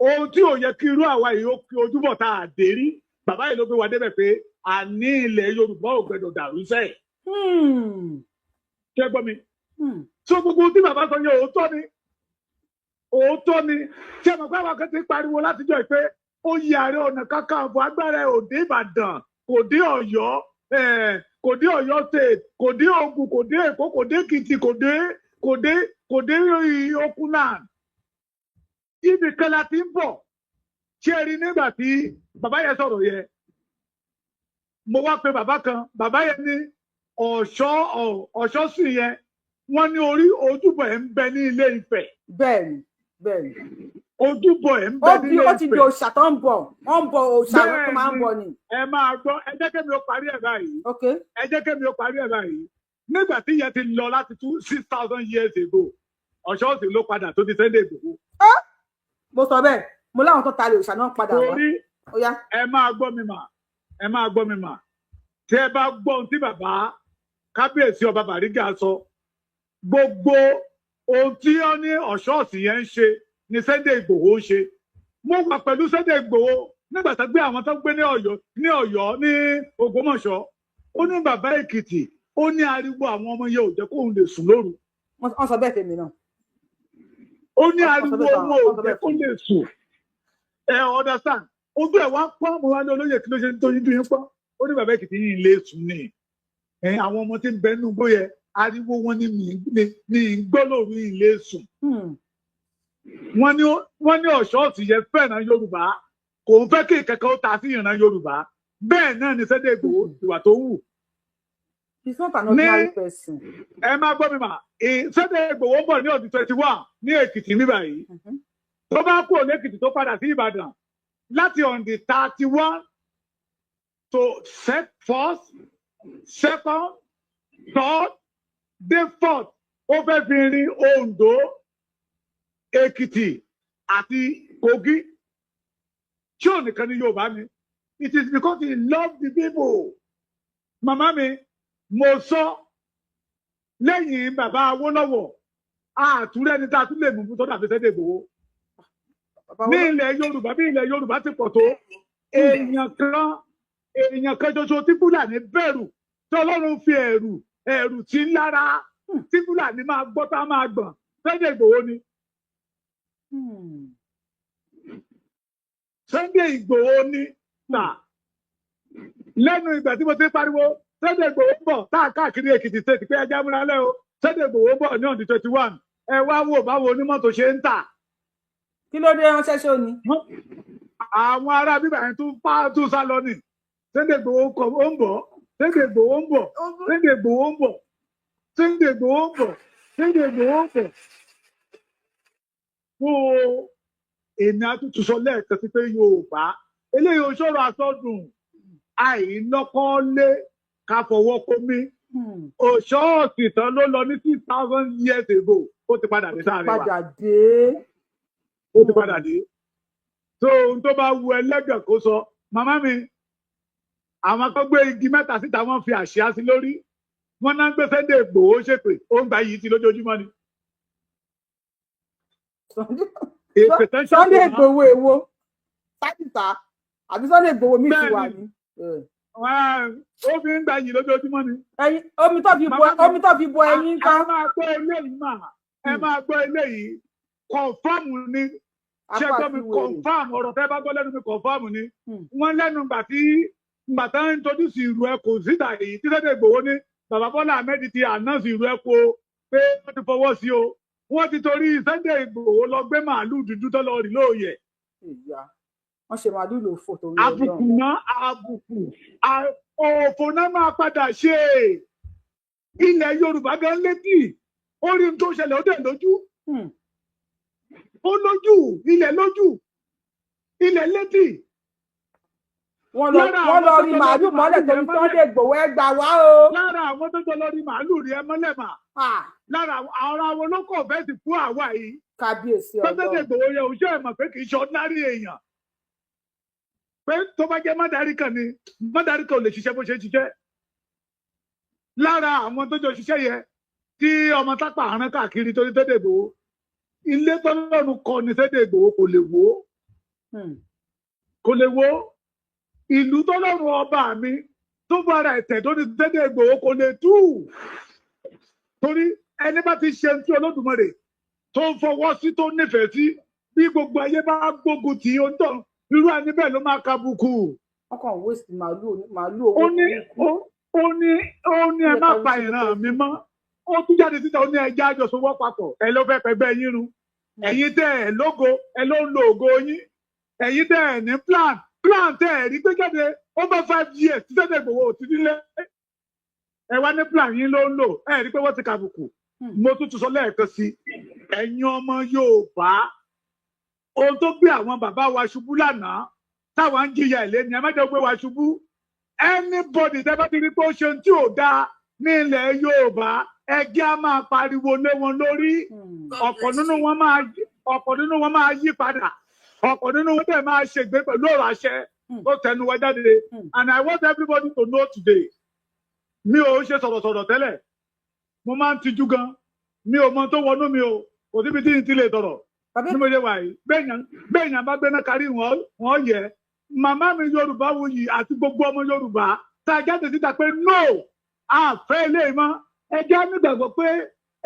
Ohun tí ò yẹ kí irú àwa yìí ó kí ojúbọ̀ tá a dé rí, bàbá yìí ló gbé wa débẹ̀ pé àní ilẹ̀ Yorùbá ò gbẹdọ̀ dàrú sẹ́ẹ̀. Ṣé ẹ gbọ́ mi? So gbogbo ohun tí bàbá sọ yẹn, òótọ́ ni, òótọ́ ni. Ṣé ẹ mọ̀ pé àwọn kan ti pariwo látijọ́ yìí pé ó yẹ Ààrẹ Ọ̀nà Kakanfò, agbára ẹ̀ ò dé Ìbàdàn, kò dé Ọ̀yọ́, kò dé Ọ̀yọ́ state, kò dé Ògùn, kò dé Èkó, kò dé Èkìtì, kò dé Okunan, ibì kan la ti ń bọ̀. Ṣé ẹ rí nígbà tí bàbá yẹn sọ̀rọ̀ yẹn, mo wá pe bàbá kan. Bàbá yẹn ní ọ̀ṣọ́ ọ̀ṣọ́ sì yẹn, wọ́n ní orí ojúbọ ẹ̀ ń bẹ ní Ilé Ifẹ̀. Bẹ́ẹ̀ ni, bẹ́ẹ̀ ni. Ojúbọ ẹ̀ ń Ó bẹ di nílé ó ti di Ifẹ̀. òòṣà tó ń bọ̀, wọ́n ń bọ òòṣà wọn tó Bẹ́ẹ̀ máa ń ni. bọ ni. Ẹ máa gbọ́, ẹ jẹ́ kémi ó parí ẹ̀ báyìí. Ok. Ẹ jẹ́ kémi ó parí ẹ̀ báyìí. Nígbà tí ìyẹn ti lọ láti 6,000 years ago, Ọ̀ṣọ́ọ̀sì ló padà tó di Sunday Igboho. Mo sọ bẹ́ẹ̀, mo láwọn tó talẹ̀ òòṣà náà padà wá. Torí Ó yá. ẹ máa gbọ́ mi mà, ẹ máa gbọ́ mi mà. Tí ẹ bá gbọ́ ohun tí bàbá kábíyèsí ọba Bàrígà sọ, gbogbo ohun tí ó ní Ọ̀ṣọ́ọ̀sì yẹn ń ṣe ni Sunday Igboho ń ṣe. Mo wà pẹ̀lú Sunday Igboho nígbà tó gbé àwọn tó gbé ní Ọ̀yọ́ ní Ògbómọ̀ṣọ́. Ó ní bàbá Èkìtì, ó ní ariwo àwọn ọmọ yẹn ò jẹ́ kóun lè sùn lóru. Wọ́n sọ bẹ́ẹ̀ fèmí náà. Ó ní Wọ́n sọ ariwo bẹ́ẹ̀ wọn fáwọn ò wọ́n sọ jẹ́ bẹ́ẹ̀ kó fún mi. lè sùn. Ẹ understand? Ojú ẹ̀ wá pọ́n. Mo wá ní, olóyè, kí ló ṣe ń tójú yín pọ́n? Ó ní, bàbá Èkìtì yìí lè sùn ní ẹ, àwọn ọmọ tí ń bẹ nínú gbóyè, ariwo wọn ní mi ní ń gbọ́ lóru, yìí lè sùn. Wọ́n ní Ọ̀ṣọ́ọ̀sì yẹn fẹ́ràn Yorùbá, kò ń fẹ́ kí ìkẹ́kẹ́ ó ta sí ìran Yorùbá. Bẹ́ẹ̀ náà ni Sunday Igboho ìwà tó wù. He's not an Ní ordinary person. Ẹ máa gbọ́ mi mà, Sunday Igboho ń bọ̀ ní ọdún 21 ní Èkìtì níbà yìí. Tó bá kúrò lẹ́kìtì tó padà sí Ìbàdàn láti on the 31 to set first, second, third, day fourth, ó fẹ́ fi rin Oǹdó, Èkìtì àti Kogi. Ṣé òun nìkan ni Yorùbá ni? It is because he loved the people. Màmá mi, mo sọ lẹ́yìn bàbá Awólọ́wọ̀, àtúrẹ́ni tá a tún lè mú tó dàbí Sunday Igboho Bàbá ní wa ilẹ̀ Yorùbá. Bí ilẹ̀ Yorùbá ti pọ̀ tó, èèyàn kan ṣoṣo tí Fúlàní bẹ̀rù, tí Ọlọ́run fi ẹ̀rù tí ń lára, tí Fúlàní máa gbọ́ tá a máa gbọ̀n, Sunday Igboho ni. Sunday Igboho ni tà. Lẹ́nu ìgbà tí mo ti pariwo Sunday Igboho ń bọ̀ tá a káàkiri Èkìtì State pé ẹja múra lẹ́ o, Sunday Igboho ń bọ̀ ní on the 21, ẹ wá wò báwo onímọ́tò ṣe ń tà. Kí ló dé? Ránṣẹ́ ṣó ni? Àwọn ará bíbá yẹn tún pa tún sá lọ ní Sunday Igboho kọ, ó ń bọ̀, Sunday Igboho ń bọ̀, Sunday Igboho ń bọ̀, Sunday Igboho ń bọ̀, Sunday Igboho ń bọ̀. Fún èmi àtúntò sọ lẹ́ẹ̀kan sí pé Yorùbá eléyìí ò sọ̀rọ̀ àsọdùn àìlọ́kọ́lé ká fọwọ́ kómi. Òṣọ́ọ̀sì tán ló lọ ní 6,000 years ago, ó ti padà dé sáàrin wa. Padà dé. Ó ti padà dé. Tó ohun tó bá wu ẹlẹ́gàn kó sọ. Màmá mi, àwọn kan gbé igi mẹ́ta síta, wọ́n fi àṣìá sí lórí, wọ́n náà ń gbé Sunday Igboho ṣépè, ó ń gba yìí ti lójoojúmọ́ ni. Èpè tán ṣépè Sunday mọ́. Igboho èwo? Sáyìntà àbí Sunday Igboho mi ti wà Bẹ́ẹ̀ni. ní. Ó fi ń gba yìí lójoojúmọ́ ni. Ẹyin omi tó fi bọ Màmá mi, omi tó fi bọ ẹyin ẹ ká. máa gbọ́ eléyìí mà, ẹ máa gbọ́ eléyìí, confirm ni. Ṣé Apá gbọ́ mi? àti wèrè. Confirm ọ̀rọ̀ tẹ́ bá gbọ́ lẹ́nu mi, confirm ni. Wọ́n lẹ́nu gbà tí gbà tán ń introduce ìlú ẹkùn síta yìí tí Sunday Igboho ní bàbá Bọ́lá Ahmed ti announce ìlú ẹkùn o, pé wọ́n ti fọwọ́ sí o, wọ́n ti torí Sunday Igboho lọ gbé màálù dúdú tó lọ rí lóòyẹ̀. Ìyá, wọ́n ṣe màálù lò fò torí Àbùkù Ọlọ́run. náà, àbùkù òfò náà máa padà ṣe. Ilẹ̀ Yorùbá gan létí ó rí ohun tó ṣẹlẹ̀, ó dẹ̀ lójú. Ó lójú, ilẹ̀ lójú, ilẹ̀ létí. Wọ́n lọ Lára wọ́n lọ àwọn tó rí jọ màálù lọ rí mọ́lẹ̀ màálù torí yẹn mọ́lẹ̀. Sunday Igboho, ẹ gbà wá o. Lára àwọn tó jọ lọ rí màálù rí ẹ mọ́lẹ̀ mà. Lára àwọn àwọn olókò fẹ́ẹ́ sì fún àwa yìí. Kábíyèsí Sunday Ọlọ́run. Igboho yẹ òṣè ẹ̀ mọ̀ pé kì í ṣe ordinary èèyàn, pé tó bá jẹ́ mọ́dárí kan ni, mọ́dárí kan ò lè ṣiṣẹ́ bó ṣe ń ṣiṣẹ́. Lára àwọn tó jọ ṣiṣẹ́ yẹ tí ọmọ tápà àrùn káàkiri torí Sunday Igboho, ilé tọ́lọ́run kọ́ ni Sunday Igboho kò lè wó. Kò lè wó. Ìlú tọ́lọ́run ọba mi tó bára ẹ̀tẹ̀ tó ní Sunday Igboho kò lè tú, torí ẹni bá ti ṣe tí Olódùmarè tó ń fọwọ́ sí, tó nífẹ̀ẹ́ sí, bí gbogbo ayé bá gbógun tì í, ó ń tọ̀ irú ẹni bẹ́ẹ̀ ló máa ka bùkù. Wọ́n kàn waste màálù, màálù Ó owó ní burúkú. ó ní ẹ má pa ìran mi mọ́. Ó tún jáde síta, ó ní ẹja àjọṣọwọ́ papọ̀. Ẹ ló fẹ́ pẹgbẹ́ yín run. Ẹ̀yin tẹ́ ẹ lógo, ẹ ló ń lo ògo yín. Ẹ̀yin tẹ́ ẹ ní plan tẹ́ ẹ rí gbé jáde over 5 years tí Sunday Igboho ò ti nílé, ẹ wá ní plan yín ló ń lò. Ẹ rí pé wọ́n ti kàbùkù. Mo tún tún sọ lẹ́ẹ̀kan sí, ẹ̀yin ọmọ Yorùbá, ohun tó gbé àwọn bàbá wa ṣubú lánàá táwa ń jìyà ìlé ni, ẹ má jẹ́ gbé wa ṣubú. Anybody tẹ́ bá ti rí pé ó ṣe ohun tí ò dáa ní ilẹ̀ Yorùbá, ẹgbẹ́ á máa pariwo lé wọn lórí. Ọ̀pọ̀ nínú wọn máa yí padà, ọ̀pọ̀ nínú wọn dẹ̀ máa ṣègbè pẹ̀lú ọ̀rọ̀ àṣẹ tó tẹnu wa jáde. And I want everybody to know today, mi ò ṣe sọ̀rọ̀sọ̀rọ̀ tẹ́lẹ̀, mo máa ń tijú gan, mi ò mọ tó wọnú mi o, kò síbi tí n ti lè sọ̀rọ̀ bí mo ṣe wà yìí. Bẹ́ẹ̀yàn bá gbéná kárí wọn, wọ́n yẹ. Màmá mi Yorùbá wuyì àti gbogbo ọmọ Yorùbá tá a jáde síta pé no, a fẹ́ ilé mọ́, ẹ jẹ́ nígbàgbọ́ pé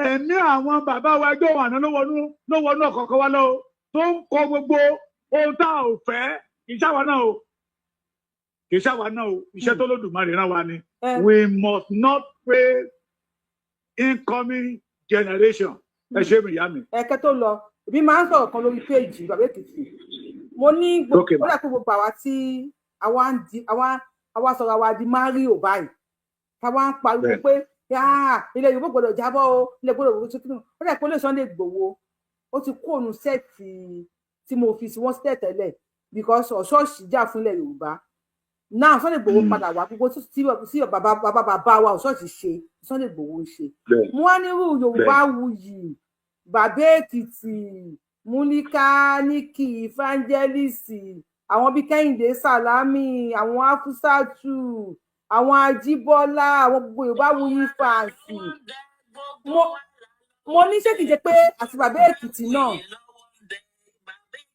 ẹ̀mí àwọn bàbá wa ẹjọ́ wà náà ló wọnú ọ̀kọ̀ọ̀kan wa lọ́wọ́ tó ń kọ gbogbo ohun tá a ò fẹ́. Kì í ṣàwa náà o, kì í ṣàwa náà o, iṣẹ́ tó Lódùmarè rán wa ni. We must not fail incoming generation. Ẹ ṣé mi, ìyá mi. Ẹ̀kẹ́ tó lọ, èmi máa ń sọ̀rọ̀ kan lórí péèjì Bàbá Èkìtì. Mo ní gbogbo Okay, ma. Ó dà pé gbogbo àwa tí àwa ń di àwa sọ̀rọ̀ àwa di Mario báyìí, táwa ń pariwo pé yáà ilẹ̀ Yorùbá gbọ́dọ̀ jábọ́ o, ilẹ̀ gbọ́dọ̀ gbọ́dọ̀ tó kínú, ó dà pé olóyè Sunday Igboho ó ti kó òun set. Tí mo fi sí wọn sílẹ̀ tẹ́lẹ̀ because ṣọ́ọ̀ṣì jà fúnlẹ̀ Yorùbá náà. Sunday Igboho padà wá, gbogbo tí bàbá bàbá bàbá wa ṣọ́ọ̀ṣì ṣe, Sunday Igboho ń ṣe. Mo wá nírú Yorùbá Wuyì, Bàbá Èkìtì, Múlíká, Níkì Evangelist, àwọn bíi Kẹ́hìndé Sàlámì, àwọn Afúsàtù, àwọn Ajíbọ́lá, àwọn gbogbo Yorùbá Wuyì fans. Mo ní ṣé kìí ṣe pé àti Bàbá Èkìtì náà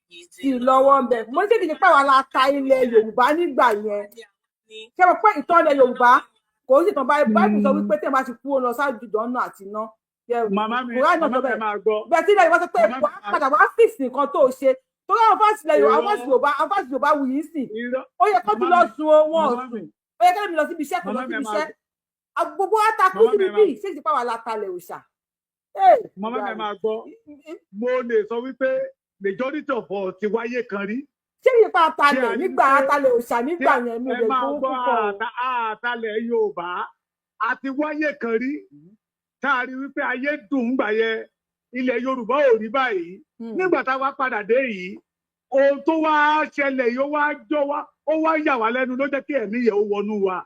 kì í lọ́wọ́ ń bẹ̀? Mo ní ṣé kìí ṣe pé àwa la ta ilẹ̀ Yorùbá nígbà yẹn? Ṣé mo pé ìtàn ilẹ̀ Yorùbá kò sí ìtàn báyìí. Báyìí sọ wípé tẹ̀ bá ti kú, ó lọ sáájú ìdáná àti iná. Màmá mi, Kùránì náà màmá sọ mi, bẹ́ẹ̀. máa gbọ́. Bẹ́ẹ̀ tí ilẹ̀ Yorùbá sọ pé Màmá mi, wàá padà wá fix nǹkan tó ṣe, torí àwọn fans ilẹ̀ Yorùbá, àwọn fans Yorùbá, àwọn fans Yorùbá Wuyì sí, Irọ́. ó yẹ kó tún Màmá lọ mi, sùn o, wọn ò màmá sùn. mi, Ó yẹ kẹ́lẹ́ mi lọ síbi iṣẹ́, kò lọ màmá mi, síbi ẹ máa iṣẹ́. gbọ́. Gbogbo wa ta kú Màmá mi, síbi ẹ máa bíi ṣé ìsìnkú àwa la talẹ̀ òòṣà? Màmá mi, ẹ máa gbọ́. Mo lè sọ wípé majority of us ti wáyé kan rí. Ṣé ìyípa Tí atalẹ̀ a rí nígbà wípé atalẹ̀ òòṣà tí nígbà yẹn, mi ò ẹ lè máa gbowó gbọ́, púpọ̀ o. Àtàlẹ̀ Yorùbá àti wáyé kan rí tá a rí wípé ayé dùn ún gbà yẹ, ilẹ̀ Yorùbá ò rí báyìí. Nígbà tá a wá padà dé yìí, ohun tó wá ṣẹlẹ̀ yìí, ó wá jọ wá, ó wá yà wá lẹ́nu, ló jẹ́ kí ẹ̀mí yẹn ó wọnú wa.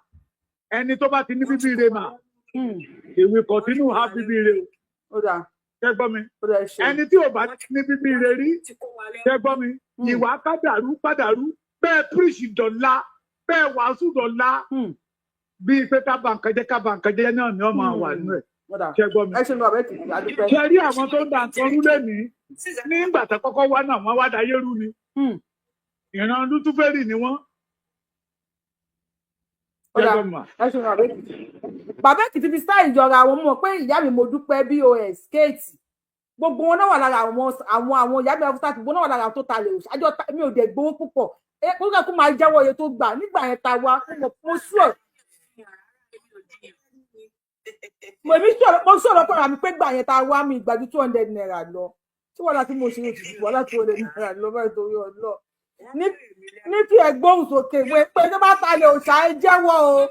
Ẹni tó bá ti ní bíbí ire mà, ìwé continue have bíbí ire o. Ó dáa. Ṣé gbọ́ mi? Ó dáa, ẹ ṣeun. Ẹni tí ò bá ní bíbí ire rí, ṣé gbọ́ mi, ìwà kádàrú kádàrú bẹ́ẹ̀, preach dọ̀la bẹ́ẹ̀, wàásù dọ̀la, bíi pé ká bà nǹkan jẹ́, ká bà nǹkan jẹ́ náà ni wọ́n máa wà nínú ẹ̀. Ó dáa. Ṣé gbọ́ mi? Ẹ ṣeun, Bàbá Èkìtì, adúpẹ́. Ṣe rí àwọn tó ń da nǹkan rú lẹ́nìí, nígbà tó kọ́kọ́ wá náà, wọ́n wá dayé rú ni. Ìran lútúfẹ́rì ni wọ́n. Ó Ṣé dáa. gbọ́ mi mà? Ẹ ṣeun, Bàbá Èkìtì. Bàbá Èkìtì fi style jọra àwọn mọ̀ pé ìyá mi, mo dúpẹ́ bos kéètì, gbogbo wọn náà wà lára àwọn ìyá mi afúnṣà, gbogbo náà wà lára àwọn tó talẹ̀ òòṣà àjọ. Mi ò dẹ̀ gbowó púpọ̀. Ẹ kó kó máa jẹ́wọ́ iye tó gbà nígbà yẹn ta wa. Mo sure, mo èmi sọ̀rọ̀, mo sọ̀rọ̀ pẹ̀lú àmì pé gbà yẹn ta wá, mi ìgbà ju ₦200 lọ. Tí wàhálà tí mo ṣe yóò ti ju wàhálà ₦200 lọ báyìí, torí ọlọ́ ní kí ẹ gbóhùn sókè wé pé tó bá talẹ̀ òòṣà, ẹ jẹ́wọ́ o.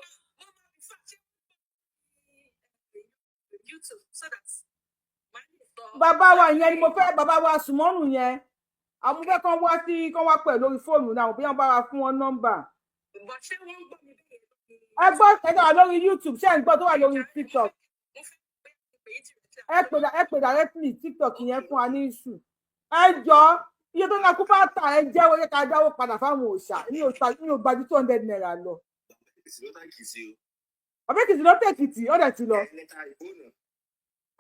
Bàbá wa yẹn ni mo fẹ́, bàbá wa sùmọ́nù yẹn, àwọn fẹ́ kán wá sí, kán wá pẹ̀ lórí fóònù náà, bí wọ́n bá wa fún wọn nọ́mbà. Ẹ gbọ́, ẹ tó wà lórí YouTube, ṣé ẹ ń gbọ́ tó wà lórí TikTok? Ẹ pè directly. TikTok yẹn fún wa ní issue. Ẹ jọ, iye tó ní akú bá ta, ẹ jẹ́wọ́ yẹ ká dáwó padà fáwọn òòṣà. Ní òòṣà ní ò gbajú ₦200 lọ. Bàbá Èkìtì ló tẹ̀kìtì, ó dẹ̀ ti lọ.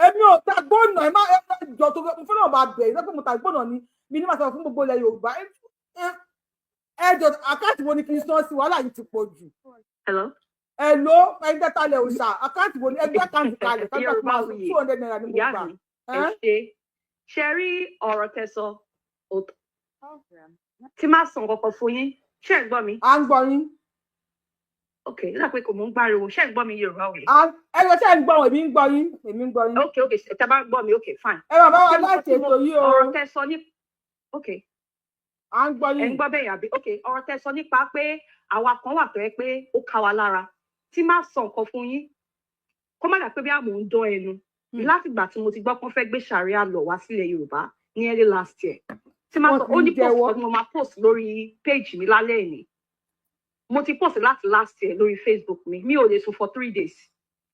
Èmi ò ta gbóná. Ẹ má ẹ má jọ tó, mo fẹ́ràn bá bẹ̀ ẹ́ pé mo ta gbóná ni mi ní màá sọ fún gbogbo ilẹ̀ Yorùbá. Ẹ jọ, account wo ni kí n san sí? Wàhálà yìí ti pọ̀ jù. Hello. Ẹ ló ẹni tẹ́ta lẹ̀ òòṣà, account wo ni ẹgbẹ́ account kalẹ̀ kájọ Yorùbá máa Wuyì, ₦200 ni mo ìyá gbà. mi, ẹ ṣe ṣe rí ọ̀rọ̀ tẹ́ sọ òótọ́ tí má sọ nǹkan kan fún yín. Ṣé ẹ gbọ́ mi? À ń gbọ́ yín. Ok, nígbà pé kò mò ń gbáriwo. Ṣé ẹ gbọ́ mi, Yorùbá Wuyì? Ẹ lọ, ṣe ń gbọ́ wọn? Èmi ń gbọ́ yín, èmi ń gbọ́ yín. Ok, tẹ́ bá ń gbọ́ mi, ok, fine. Ẹ bàbá wa Ṣé mo láti tí mo ètò yìí o. Ọ̀rọ̀ tẹ́ sọ ní, ok. À ń gbọ́ Ẹ ń yín. gbọ́ bẹ́ẹ̀ yàbí? Ok, ọ̀rọ̀ tẹ́ sọ nípa pé àwa kan wà tó yẹ pé ó ká wa lára, tí má sọ nǹkan fún yín, kó má dà pé bí àmọ́ ń dán ẹnu. Látìgbà tí mo ti gbọ́ pé wọ́n fẹ́ gbé sharia law wá sílẹ̀ Yorùbá ní early last year, tí má Wọ́n sọ ti ó ń ní post jẹ́wọ́. kan tí mo máa post lórí page mi lálẹ́ ìní. Mo ti post láti last year lórí Facebook mi. Mi ò lè sùn for 3 days,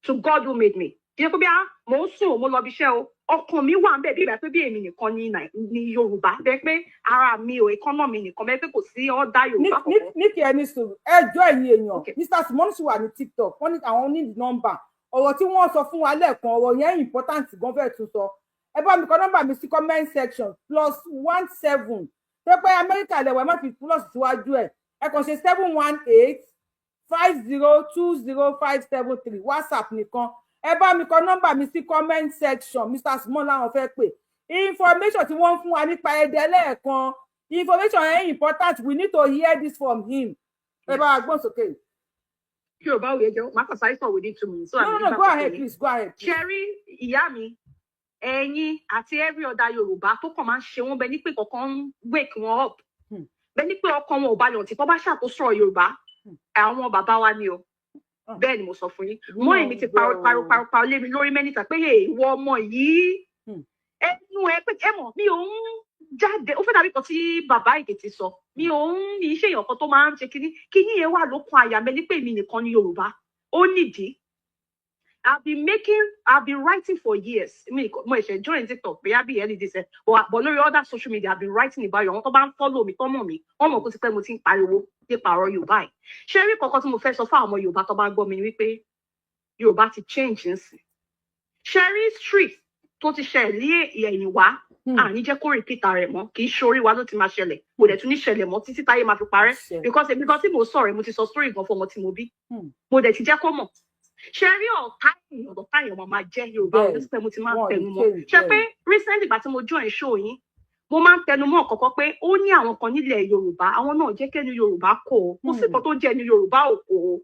to God who made me. Kì í ṣe pé bí a mò ń sùn, mo lọ bí iṣẹ́ o, ọkàn mi wà ń bẹ̀ bí ìgbà pé bí èmi nìkan ní ní Yorùbá, bẹ́ẹ̀ pé ara mi ò economy nìkan, bẹ́ẹ̀ pé kò sí ọ̀dà ní Yorùbá ní kankan. Ní kí ẹni sùn, ẹ jọ, ẹ̀yin èèyàn, Mr Simon sì wà ní TikTok, wọ́n ní àwọn ní nọ́mbà. Ọ̀rọ̀ tí wọ́n sọ fún wa lẹ́ẹ̀kan, ọ̀rọ̀ yẹn important gan, fẹ́ẹ̀ tún sọ. Ẹ bá mi kọ nọ́mbà mi sí comment section: +17, tó pé Amẹ́ríkà lẹ̀wọ̀, ẹ má fi plus síwájú ẹ̀, ẹ kàn ṣe 7185020573, WhatsApp nìkan. Ẹ bá mi kọ nọ́mbà mi sí comment section. Mr Simon làwọn fẹ́ pè. Information tí wọ́n ń fún wa nípa ẹdẹ lẹ́ẹ̀kan, information yẹn important, we need to hear this from him. Ẹ bá wa gbọ́n sókè. Yorùbá Wuyì, jẹ́ màá kàn sáré sọ̀rọ̀ within 2 minutes. So No, no, no, go ahead, please, go ahead. Ṣe rí ìyá mi, ẹ̀yin àti every other Yorùbá tó kàn máa ń ṣe wọ́n bẹ ní pé kankan ń wake wọn up, bẹ ní pé ọkàn wọn ò balẹ̀ ọ̀tí tó bá ṣàkóso ọ̀rọ̀ Yorùbá, àwọn bàbá wa ni o. Bẹ́ẹ̀ ni mo sọ fún yín. Mọ́ èmi ti pariwo pariwo pariwo pariwo lé mi lórí mẹ́nìtà pé, "Hey, ìwọ ọmọ yìí, ẹnu ẹ pé ẹ mọ̀ mi ò ń Jáde, ó fẹ́ dàbí kan tí bàbá Èkìtì sọ. Mi ò ń ní iṣẹ́ èèyàn kan tó máa ń ṣe kíní kíní yẹn wà lókun àyà mi ní pé èmi nìkan ní Yorùbá ó nídìí. I've been writing for years. Mi mo ṣe join TikTok bóyá bí early this year, but lórí other social media, I've been writing about you. Àwọn tó bá ń follow mi, tó mọ̀ mi, wọ́n mọ̀ kó ti pẹ́ mo ti ń pariwo nípa ọ̀rọ̀ Yorùbá yìí. Ṣé rí kọ̀ọ̀kan tí mo fẹ́ sọ fún àwọn ọmọ Yorùbá tó bá ń gbọ́ mi ni wípé Yorùbá ti change nsìn. Ṣé rí history tó ti ṣẹlẹ̀ ní ẹ̀yìn wá, àní jẹ́ kó repeat ara ẹ̀ mọ́. Kì í ṣe orí wa ló ti máa ṣẹlẹ̀, kò dẹ̀ tún ní ṣẹlẹ̀ mọ́ títí táyé máa fi parẹ́, because èmi gan tí mo sọ̀rọ̀, mo ti sọ story gan fún ọmọ tí mo bí, mo dẹ̀ ti jẹ́ kó mọ̀. Ṣe rí, ọ̀tá èèyàn ọ̀tá èèyàn máa máa jẹ́. Yorùbá ọdún tí mo ti máa ń tẹnu mọ́, ṣe pé recently ìgbà tí mo join show yín, mo máa ń tẹnu mọ́ kọ́kọ́ pé ó ní àwọn kan nílẹ̀ Yorùbá, àwọn náà jẹ́ kẹ́nu Yorùbá kó o. Kò sí kan tó jẹ́ ẹnu Yorùbá ò kó o.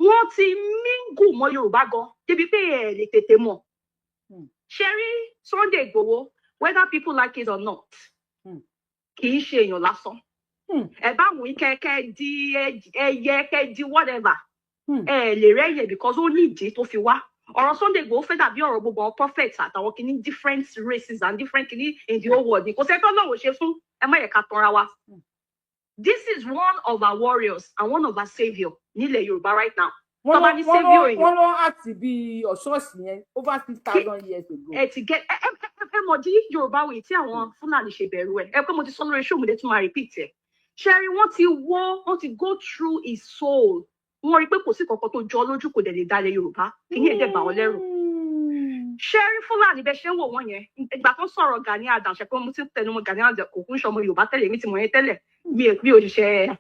Wọ́n ti mingle mọ́ Yorùbá gan débi pé ẹ lè tètè mọ̀. Ṣe rí Sunday Igboho, whether people like it or not, kì í ṣe èèyàn lásán. Ẹ bá wùn kẹkẹ di ẹyẹ kẹ di whatever, ẹ lè rẹ́yẹ̀ because ó ní ìdí tó fi wá. Ọ̀rọ̀ Sunday Igboho fẹ́ dàbí ọ̀rọ̀ gbogbo àwọn prophets àtàwọn kìíní, different races and different kìíní in the whole world ni. Kò sẹ́tọ́ náà ò ṣe fún ẹ, má yẹ ká tanra wa. This is one of our warriors and one of our saviour nílẹ̀ Yorùbá right now. Wọ́n lọ wọ́n lọ àti bíi ọ̀ṣọ́ọ̀ṣì yẹn over 6,000 years ago. Ẹ ti gẹ ẹ ẹ ẹ mọ̀ dí Yorùbá wòye tí àwọn Fúlàní ṣe bẹ̀rù ẹ. Ẹ pé mo ti sọ lórí show mi dé, tún máa repeat ẹ. Ṣẹ́rí, wọ́n ti wọ́, wọ́n ti go through his soul. Wọ́n rí i pé kò sí kankan tó jọ lójú, kò dẹ̀ lè dalẹ̀ Yorùbá. Kì í yẹn dẹ̀ bà wọ́n lẹ́rù. Ṣẹ́rí, Fúlàní bẹ́ẹ̀ ṣe ń wò wọ́n yẹn, ìgbà tó sọ̀rọ̀ Gani Adams, ṣe pé mo ti ń tẹnu mọ́ Gani Adams, kò kún ṣọmọ Yorùbá tẹ́lẹ̀, mi ti mọ̀ yẹn tẹ́lẹ̀, mi ò ṣiṣẹ́.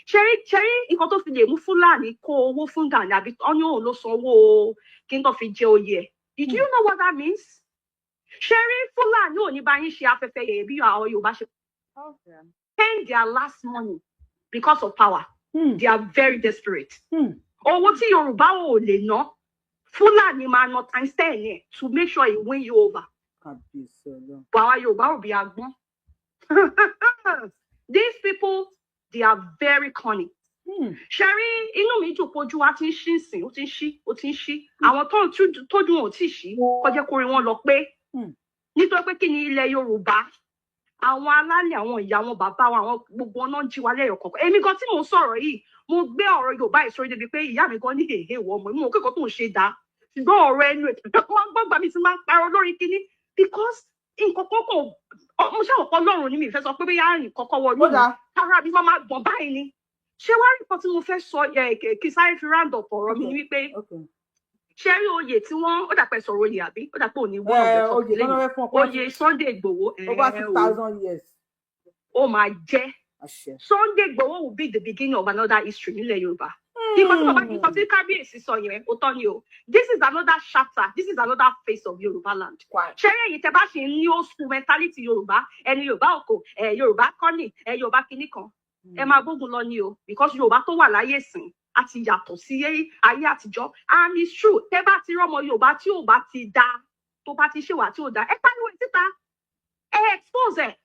Ṣẹ́rí, nǹkan tó fi lè mú Fúlàní kó owó fún Gani, àbí ọ́ní òun ló san owó kí n tó fi jẹ oyè ẹ̀, do you know what that means? Ṣẹ́rí, Fúlàní ò ní bá yín ṣe afẹ́fẹ́ yẹ̀yẹ̀ bí àwọn Yorùbá ṣe spend their last money because of power. They are very desperate. Owó tí Yorùbá ò lè ná, Fúlàní máa ná times 10 yẹn to make sure he win you over. But àwa Yorùbá ò bí agbọ́n. These people, they are very cunning. Ṣẹ́rí, inú mi dùn pé ojú wa ti ń ṣí nsìn, ó ti ń ṣí, ó ti ń ṣí. Àwọn tó tójú wọn ò tí ì ṣí, kọjá kórè wọn lọ pé nítorí pé kí ni, ilẹ̀ Yorùbá, àwọn alálẹ̀, àwọn ìyá, àwọn bàbá wa, àwọn gbogbo ọ̀nà ń jí wa lẹ́yọ̀ kọ̀ọ̀kan. Èmi gan tí mò ń sọ̀rọ̀ yìí, mo gbé ọ̀rọ̀ Yorùbá yìí sórí débi pé ìyá mi gan ní èhè wọ ọmọ mi ò kékọ̀ọ́ tó ń ṣe dáa, ṣùgbọ́n ọ̀rọ̀ ẹnu ẹ̀ wọ́n gbọ́gbà mi ti máa ń parọ́ lórí kinní because nǹkan kọ́kọ́ mo ṣàwọ̀pọ̀ Ọlọ́run ni mi ìfẹ́ sọ pé bóyá nǹkan kọ́ wọ inú mi, ara mi máa gbọ̀n báyìí ni. Ṣé wàá rí nǹkan tí mo fẹ́ sọ kí sáré fi round up ọ̀rọ̀ mi ni wípé, ṣé rí oyè tí wọ́n ó dàpẹ́ sọ̀rọ̀ oyè, àbí ó dàpẹ́ òní one of the top lẹ́yìn oyè Sunday Igboho. Over 6,000 years. Ó máa jẹ́ Sunday Igboho will be the beginning of another history nílẹ̀ Yorùbá. Nǹkan tí bàbá, nǹkan tí kábíyèsí sọ yẹn, òótọ́ ni o. This is another chapter, this is another phase of Yorùbá land. Ṣé ẹ̀yin tẹ́ bá ṣe ń ní old school mentality Yorùbá, ẹni Yorùbá òkò ẹ, Yorùbá kọ́nì ẹ, Yorùbá kinní kan, ẹ máa gbógun lọ ni o, because Yorùbá tó wà láyé sìn á ti yàtọ̀ sí ayé àtijọ́. And it's true, tẹ́ bá ti rọ́mọ Yorùbá tí ò bá ti da, tó bá ti ṣèwà tí ò da, ẹ pariwo ẹ síta, ẹ expose ẹ.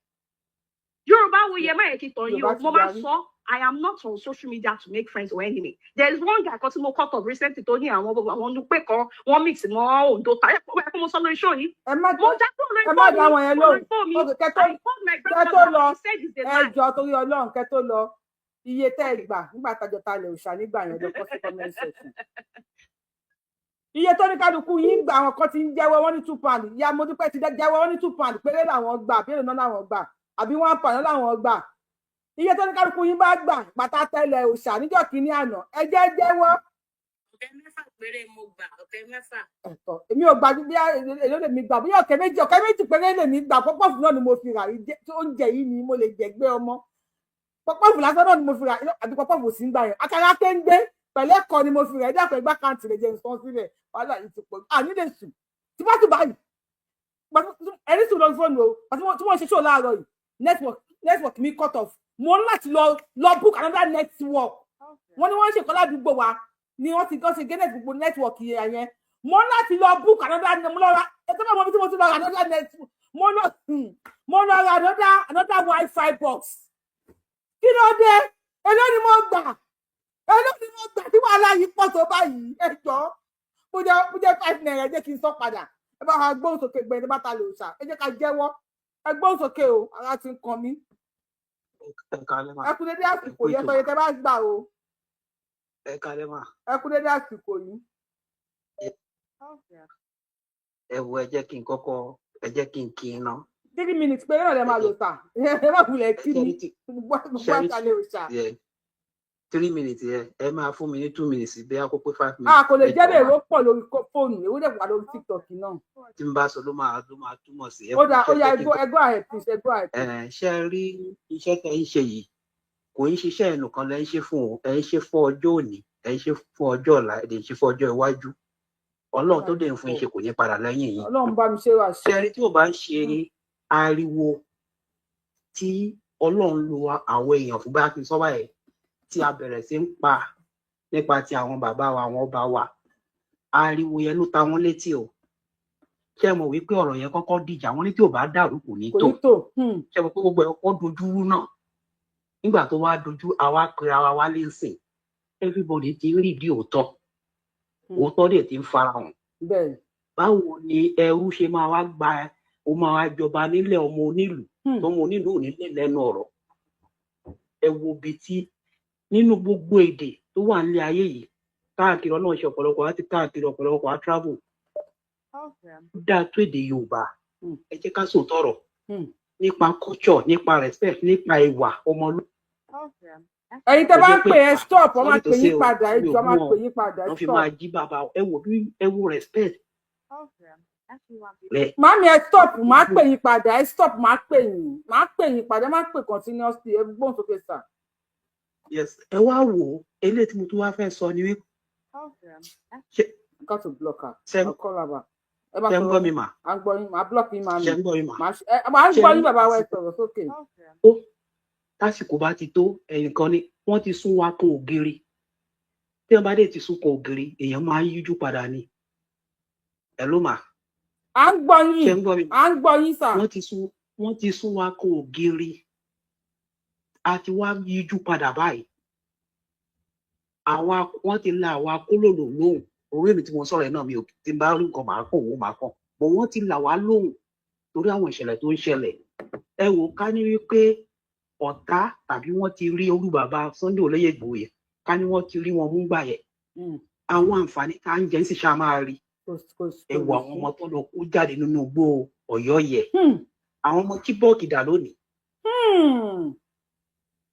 Yorùbá wo yẹ, má yẹ kí tàn yín o. Mo máa sọ, I am not on social media to make friends or enemy. There is one guy kan tí mo cut off recently tó ní àwọn nupe kan wọ́n mix mọ́ Ondo ta ẹ kó mo sọ lórí show yìí. Ẹ má Mo já kúrò lórí ẹ má dá wọn yẹn lóhùn. Fóònù mi. Kẹ tó lọ, ẹ jọ, torí Ọlọ́run, kẹ tó lọ, iye tẹ́ ẹ gbà nígbà tájọ ta lè òòṣà nígbà yẹn lọ, kọ sí comment section iye tó ní kálukú yín gbà. Àwọn kan ti ń jẹ́wọ́, wọ́n ní £2. Ìyá Modúpẹ́ ti jẹ́wọ́, wọ́n ní £2 péré làwọn gbà, àbí èrò náà làwọn gbà, àbí £1 làwọn gbà. Iye tó ní kálukú yín bá gbà pátá tẹ́lẹ̀ òòṣà níjọ́ kínní àná, ẹ jẹ́ jẹ́wọ́. 40,000 péré mo gbà, 40,000. Ẹ̀tọ́, èmi ò gbà bí èló lèmi gbà, bí 20,000, 20,000 péré lèmi gbà. Pọ́pọ́ọ̀fù náà ni mo fi rà. Oúnjẹ yìí ni mo lè jẹ gbé ọmọ. Pọ́pọ́ọ̀fù lásán náà ni mo fi rà, àbí pọ́pọ́ọ̀fù sí ń gbà yẹn, àkàrà kéńgbé pẹ̀lẹ́ kọ́ ni mo fi rà. Ẹ dákun, ẹgbẹ́ àkáǹtì rẹ̀ jẹ́ nǹkan sílẹ̀. Wàhálà yìí ti pọ̀, àní lè sùn tí bá tún báyìí, ẹni sùn lórí fóònù o. Tí wọ́n ṣe ṣó láàárọ̀ yìí, network mi cut off. Mo ní láti lọ book another network. Wọ́n ní wọ́n ń ṣèkọ́ ládùúgbò wa ni wọ́n ti kọ́ ṣe gé gbogbo network yẹn. Mo ní láti lọ book another, mo lọ ra ẹ tó bá mọ bí tí mo ti lọ ra another network. Mo lọ ra another wifi box. Kí ló dé? Èló ni mo gbà? Èló ni mo gbà tí wàhálà yìí pọ̀ tó báyìí? Ẹ jọ, bó jẹ́ ₦5, jẹ́ kí n sọ padà. Ẹ bá wa gbóhùn sókè gbẹ ní bá ta lè ṣà, ẹ jẹ́ ká jẹ́wọ́. Ẹ gbóhùn sókè o, ara ti ń kan mí. Ẹ káalẹ́ mà. Ẹ kú dédé Ẹ àsìkò kú yìí, ẹ ètò sọ mà. iye tẹ́ bá gbà o. Ẹ káalẹ́ mà. Ẹ kú dédé àsìkò yìí. Ẹ wo, ẹ jẹ́ kí n kọ́kọ́, ẹ jẹ́ kí n kí n ná. 3 minutes péré náà lè Ẹ máa lò jẹ́ sà. Ẹ má wulẹ̀ kí ṣẹ́rí mi tí gbogbo gbogbo ṣẹ́rí àṣàlẹ̀ òòṣà. Yẹ 3 minutes yẹ, ẹ máa fún mi ní 2 minutes, bí a kó pé five A minutes. kò lè Ẹ jẹ́ jọ̀ọ́ bẹ́ẹ̀, mà. èrò pọ̀ lórí fóònù, èrò dẹ̀ wà lórí TikTok náà. Tí n bá sọ ló máa túmọ̀ sí ẹ Ó kú dáa, ó iṣẹ́. yá. Jẹ́ Ẹ kí n go, ẹ go ahead please, ẹ go ahead please. Ẹ ṣe rí iṣẹ́ tẹ́ ń ṣe yìí, kò ń ṣiṣẹ́ ẹnìkan lẹ́ ń ṣe fún o. Ẹ ń ṣe fún ọjọ́ òní, ẹ ń ṣe fún ọjọ́ ọ̀la, ẹ dẹ̀ ń ṣe fún ọjọ́ iwájú. Ọlọ́run tó dẹ̀ ń fún yín ṣe kò ní padà lẹ́yìn yín. Ọlọ́run bá mi ṣe wá ṣe. Ṣe rí, tí ò bá ń ṣe ariwo tí Ọlọ́run lo àwọn èèyàn fún, bá kí n sọ báyìí, tí a bẹ̀rẹ̀ sí ń pa nípa ti àwọn bàbá wa, àwọn ọba wa, ariwo yẹn ló ta wọ́n létí o. Ṣé ẹ mọ̀ wípé ọ̀rọ̀ yẹn kọ́kọ́ dìjà, wọ́n ní tí ò bá dàrú kò ní Kò tò. ní tò. Ṣé ẹ mọ̀ pé gbogbo ẹ̀ kọ́ dojú rú náà? Nígbà tó wá dojú, àwa pera wa wálé ń sìn, everybody ti ń rí ìdí òótọ́. Òótọ́ dẹ̀ ti ń farahàn. Báwo ni ẹrú ṣe máa wá gba, ó máa wá jọba nílẹ̀ ọmọ onílùú, tọmọ onílùú ò ní lè lẹ́nu ọ̀rọ̀? Ẹ wo ibi tí nínú gbogbo èdè tó wà nílé ayé yìí káàkiri, Ọlọ́run ṣe ọ̀pọ̀lọpọ̀ á ti káàkiri, ọ̀pọ̀lọpọ̀ á travel, ó dáa tó èdè Yorùbá. Ẹ jẹ́ ká sòótọ́ ọ̀rọ̀ nípa culture, nípa respect, nípa ìwà ọmọlú Ẹ̀yin tẹ́ tó bá jẹ́ ń pé pè, ẹ stop, wọ́n sorry máa to pè yín say o, padà. Ẹ mi ò jọ̀ọ́, bú máa wọn, pè yín padà, ẹ wọ́n fi stop. máa jí bàbá. Ẹ wo bí, ẹ wo respect rẹ. Màámi, ẹ stop, máa pè yín padà. Ẹ stop, máa pè yín padà. Ẹ má pè continuously. Ẹ gbóhùn sókè sà. Yes, ẹ wá wò ó, eléyìí tí mo tún wá fẹ́ sọ ni wípé ṣe Got to block her. Ṣe I'll call her back. Ẹ bá ṣe ń sọ̀rọ̀ gbọ́ yín. Mi mà? À ń gbọ́ yín. Màá block yín, màámi. Ṣe ń gbọ́ mi mà? Màá ṣe ẹ, à ń Ṣe gbọ́ rí yín, bàbá wa, ẹ àsìkò sọ̀rọ̀ sókè. tó tásìkò bá ti tó, ẹnìkan ni wọ́n ti sún wa kan ògiri. Tí wọ́n bá dé ti sún kan ògiri, èèyàn máa ń yíjú padà ni. Ẹ ló mà? À ń gbọ́ Ṣe yín. ń gbọ́ mi? À ń gbọ́ yín sà. Wọ́n ti sún wa kan ògiri, a ti wá yíjú padà báyìí. Àwa, wọ́n ti la àwa kólòlò lóhùn. Orí èmi tí mo sọ̀rọ̀ yìí náà, mi ò tí n bá rí nǹkan, màá kàn wò, màá kàn bọ̀. Wọ́n ti là wá lóhùn torí àwọn ìṣẹ̀lẹ̀ tó ń ṣẹlẹ̀. Ẹ wò, ká ní wípé ọ̀tá tàbí wọ́n ti rí olú bàbá Sunday Olóyè Ìgbòho yẹn, ká ní wọ́n ti rí wọn mú gbà yẹn, àwọn àǹfààní tá ń jẹ ń sì ṣá máa rí. Kò Ẹ kò wo lè àwọn sí. ọmọ tó lọ kó jáde nínú igbó Ọ̀yọ́ yẹ, àwọn ọmọ Chibok dà lónìí.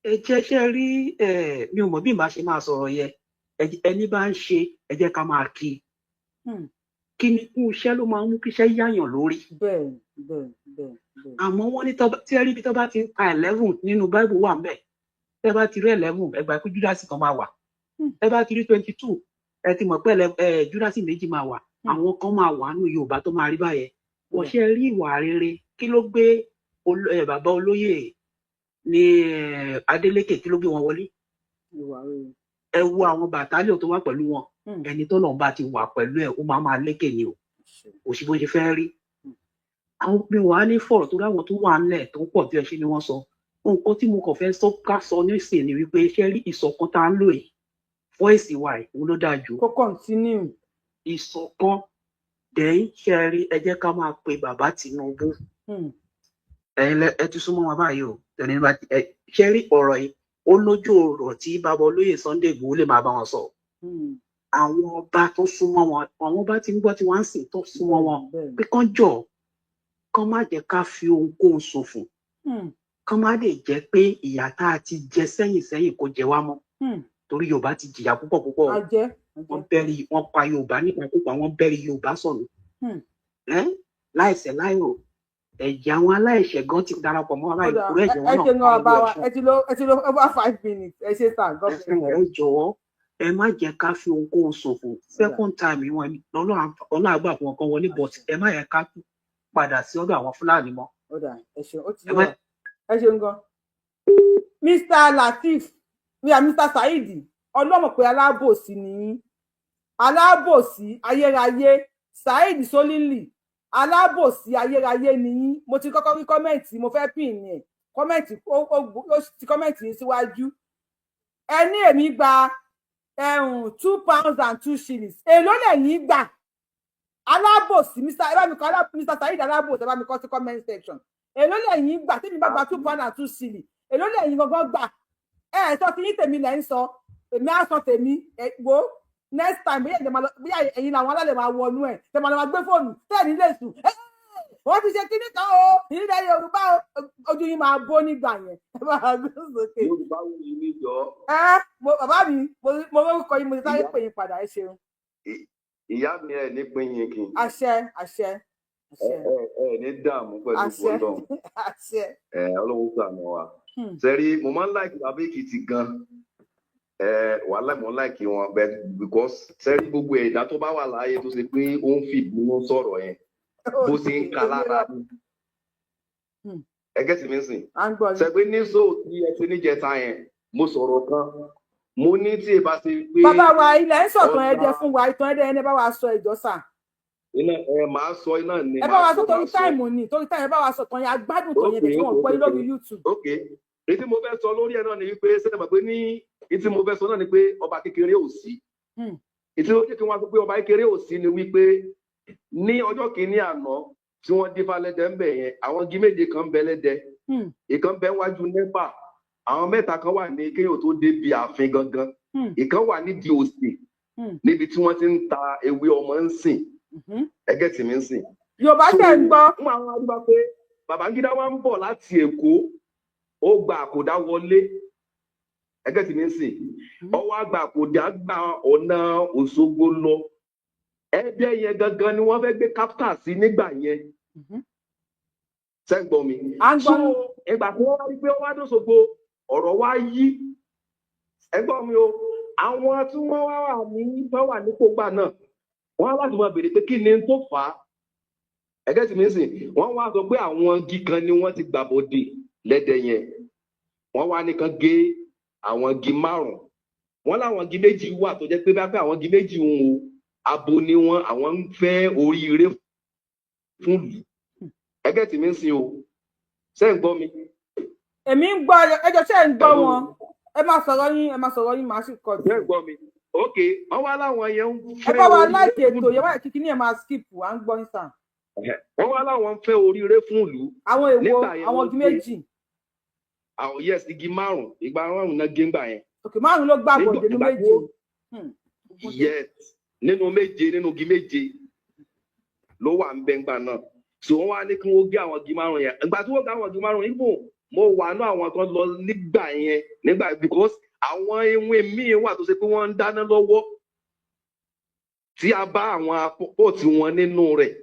Ẹ jẹ́ ṣe rí ẹ, mi ò mọ̀ bí màá ṣe máa sọ̀rọ̀ yẹn. Ẹni bá ń ṣe, ẹ jẹ́ ká máa kí. Kí ni kú iṣẹ́ ló máa ń mú kíṣẹ́ yáyàn lórí. bẹ́ẹ̀ bẹ́ẹ̀ bẹ́ẹ̀ bẹ́ẹ̀. Àmọ́ wọ́n ní tí ẹ rí ibi tó bá ti ń ka 11 nínú Bible wà ńbẹ̀, tẹ́ bá ti rí 11, ẹ gbà pé Júdásì kan máa wà. Tẹ́ bá ti rí 22, ẹ ti mọ̀ pé Júdásì méjì máa wà. Àwọn kan máa wà nínú Yorùbá tó máa rí báyẹn. Wọ́n ṣe rí ìwà rere, kí ló gbé bàbá olóyè ní Adeleke, kí ló gbé wọn wọlé? Ìwà rere. Ẹ wo àwọn battalion tó wà pẹ̀lú wọn. Ẹni tó lọ́n bá ti wà pẹ̀lú ẹ̀, ó máa máa lékè ni o. Kò sí bó ṣe fẹ́ rí. Àwọn mi wàá ní fọ̀rọ̀ torí àwọn tó wà ńlẹ̀ tó pọ̀ bí ẹ ṣe ni wọ́n sọ. Nǹkan tí mo kàn fẹ́ sọ, ká sọ nísìnyí ni wípé, ṣé rí ìṣọ̀kan tá à ń lò yìí, voice wa yìí, òun ló dáa jù. Kó continue. Ìṣọ̀kan dẹ̀yìn, ṣe rí, ẹ jẹ́ ká máa pe bàbá Tinubu. Ẹ̀yin ẹ ti súnmọ́ wọn báyìí o. Ẹni bá ẹ ṣe rí ọ̀rọ̀ yìí, ó lójú ọ̀rọ̀ tí bàbá olóyè Sunday Igboho lè máa bá wọn sọ. Àwọn ọba tó súnmọ́ wọn, àwọn ọba tí ń gbọ́ tí wọ́n ń sìn tó súnmọ́ wọn, pé kán jọ, kán má jẹ́ ká fi ohunkóhun ṣòfò, kán má lè jẹ́ pé ìyà tá a ti jẹ sẹ́yìn sẹ́yìn kó jẹ wá mọ́, torí Yorùbá ti jìyà púpọ̀ púpọ̀ o. Ajẹ́. Wọ́n bẹ́rí, wọ́n pa Yorùbá nípakúpa, wọ́n bẹ́rí Yorùbá sọnù ẹ́ láìṣẹ̀ láìrò. Ẹ̀jẹ̀ àwọn aláìṣẹ̀ gan ti darapọ̀ mọ́ Ó báyìí, dáa. torí ẹ̀jẹ̀ Ẹ wọn náà ṣe gan, pariwo bàbá wa. ẹ̀sùn. Ẹ ti lo over 5 minutes. Ẹ ṣe sir, God bless you. Ẹ jọ̀wọ́, ẹ má jẹ́ ká fi ohunkóhun ṣòfò. Second time wọn, Ọlọ́run àgbà fún wọn kan wọlé, but ẹ má yẹ ká tún padà sí ọ̀dọ̀ àwọn Fúlàní mọ́. Ó dáa, ẹ ṣeun, ó ti Ẹ yé má wa. Ẹ ṣeun gan. Mr Lateef, Mr Saheed, ọlọ́mọ̀ pé alábòsí ni yín, alábòsí ayérayé. Saheed Solili, alábòsí ayérayé ni yín. Mo ti kọ́kọ́ rí comment, mo fẹ́ pin ní ẹ̀ comment, ó ti comment yín síwájú. Ẹ ní èmi gba £2 and 2 shillings. Èló lẹ̀yin gbà, alábòsí Mr. Ẹ bá mi kọ Mr Saheed alábòsí, ẹ bá mi kọ sí comment section. Èló lẹ́yìn gbà? Tèmi bá gba 2 pound and 2 shilling, èló lẹ́yìn gangan gbà? Ẹ ẹ sọ ti yín, tèmi lẹ́ ń sọ, èmi á sọ tèmi. Ẹ wo, next time, bóyá ẹ̀yin máa lọ, bóyá ẹ̀yin làwọn alálẹ̀ máa wọnú ẹ̀, tẹ̀ máa lọ máa gbé fóònù tẹ̀ ní lè sùn. Ẹ wọ́n ti ṣe kíní kan o, ìrìnlẹ̀ Yorùbá o, ojú yín máa bó nígbà yẹn. Ẹ máa gbé sókè. Yorùbá wù yín níjọ. Ẹ mo bàbá mi, mo lórúkọ yín, mo ti sáré pè yín padà. Ẹ ṣeun. Ìyá mi, ẹ ní pín yín kí. Àṣẹ, àṣẹ, àṣẹ. Ẹ ẹ ní dààmú pẹ̀lú Àṣẹ. Ọlọ́run. Àṣẹ. Ẹ Ọlọ́run ṣàánú wa. Sẹ́rí, mo máa ń like bàbá Èkìtì gan. Ẹ wàhálà, mo ń like wọn, but because sẹ́rí, gbogbo ẹ̀dá tó bá wà láàyè tó ṣe pé ó ń fi ìbínú sọ̀rọ̀ yẹn, bó ṣe ń ka lára ni. Ẹ get mi sìn? À ń gbọ́ yín. Ṣẹ̀gbẹ́ ní sóò tí ẹ ti níjẹta yẹn, mo sọ̀rọ̀ kan, mo ní tí ẹ bá ṣe pé Bàbá wa, ilẹ̀ ń sọ̀tàn ọba ẹ̀dẹ fún wa, ìtàn ẹ̀dẹ ẹni bá wa sọ ìjọsà. Iná ẹ máa sọ, iná ni. Ẹ bá wa Máa sọ sọ, torí máa sọ. time ni, torí time, ẹ bá wa sọ̀tàn yẹn, agbádùn tàn yẹn tí wọ́n gbọ́ yín lórí YouTube. Ok, èyí tí mo fẹ́ sọ lórí ẹ̀ náà ni wípé, ṣé ẹ mọ̀ pé ní èyí tí mo fẹ́ sọ náà ni pé ọba kékeré ò sí. Èyí tí ó jẹ́ kí wọ́n sọ pé ọba kékeré ò sí ni wípé ní ọjọ́ kìíní àná tí wọ́n dífá lẹ́dẹ̀ ń bẹ̀ yẹn, àwọn igi méje kan ń bẹ lẹ́dẹ̀, ìkan bẹ wájú NEPA, àwọn mẹ́ta kan wà ní kéèyàn tó débi ààfin gangan, ìkan wà nídìí òsì níbi tí wọ́n ti ń ta ewé ọmọ ń sìn. Ẹgẹ́ tì mí ń sìn. Yorùbá tẹ̀ ń gbọ́. Ń àwọn arúgbó pé Babangida wa ń bọ̀ láti Èkó, ó gba àkòdá wọlé. Ẹgẹ́ tì mí ń sìn. Ọwọ́ àgbà àkòdá gba ọ̀nà Òṣogbo lọ. Ẹdẹ yẹn gangan ni wọ́n fẹ́ gbé capital sí nígbà yẹn. Sẹ́gbọ̀n mi? À ń gbọ́ So yín. ìgbà tí wọ́n wá rí pé wọ́n wá dóṣogbo, ọ̀rọ̀ wá yí. Ẹgbọ́n mi o, àwọn tí wọ́n wá wà ní tó wà nípò gbà náà, wọ́n á láti máa béèrè pé kí ni tó fà á. Ẹgẹ́ tí mi ń sìn, wọ́n wá sọ pé àwọn igi kan ni wọ́n ti gbàbọ̀dè lẹ́dẹ̀ yẹn. Wọ́n wá nìkan gé àwọn igi márùn-ún. Wọ́n láwọn igi méjì wà tó jẹ́ pé bá pé àwọn igi méjì ń wo abo ni wọ́n, àwọn ń fẹ́ oríire fún lù. Ẹgẹ́ tí mi ń sìn o, ṣé ń gbọ́ mi? Èmi ń gbọ́. Ẹjọ́, ṣe ń gbọ́ Hello. wọn? Ẹ máa sọ̀rọ̀ yín, ẹ máa sọ̀rọ̀ yín, màá sì kọ́. Ṣé ń gbọ́ mi? Ok, wọ́n wá láwọn yẹn ń Ẹ fẹ́ bá wa oríire like fún ètò ìlú. yẹn wáyé, kíkí ní ẹ máa skip, à ń gbọ́ yín sàn. Wọ́n wá láwọn ń fẹ́ oríire fún ìlú. Àwọn èwo? Nígbà yẹn Àwọn wọ́n igi gbé méjì? Àwọn, yes, igi márùn, ìgbà márùn náà gé ńgbà yẹn. Òkè, márùn ló gbà Nígbà bọ̀dé ní ìgbà tí méje. ó yes, nínú méje, nínú igi méje ló wà ń bẹ ńgbà náà. So wọ́n wá ní kí wọ́n gé àwọn igi márùn yẹn. Ìgbà tí wọ́n gé àwọn igi márùn yìí, mo wà ní àwọn kan lọ nígbà yẹn nígbà, because àwọn ewé míì wà tó ṣe pé wọ́n ń dáná lọ́wọ́ tí a bá àwọn pọ́ọ̀tì wọn nínú rẹ̀.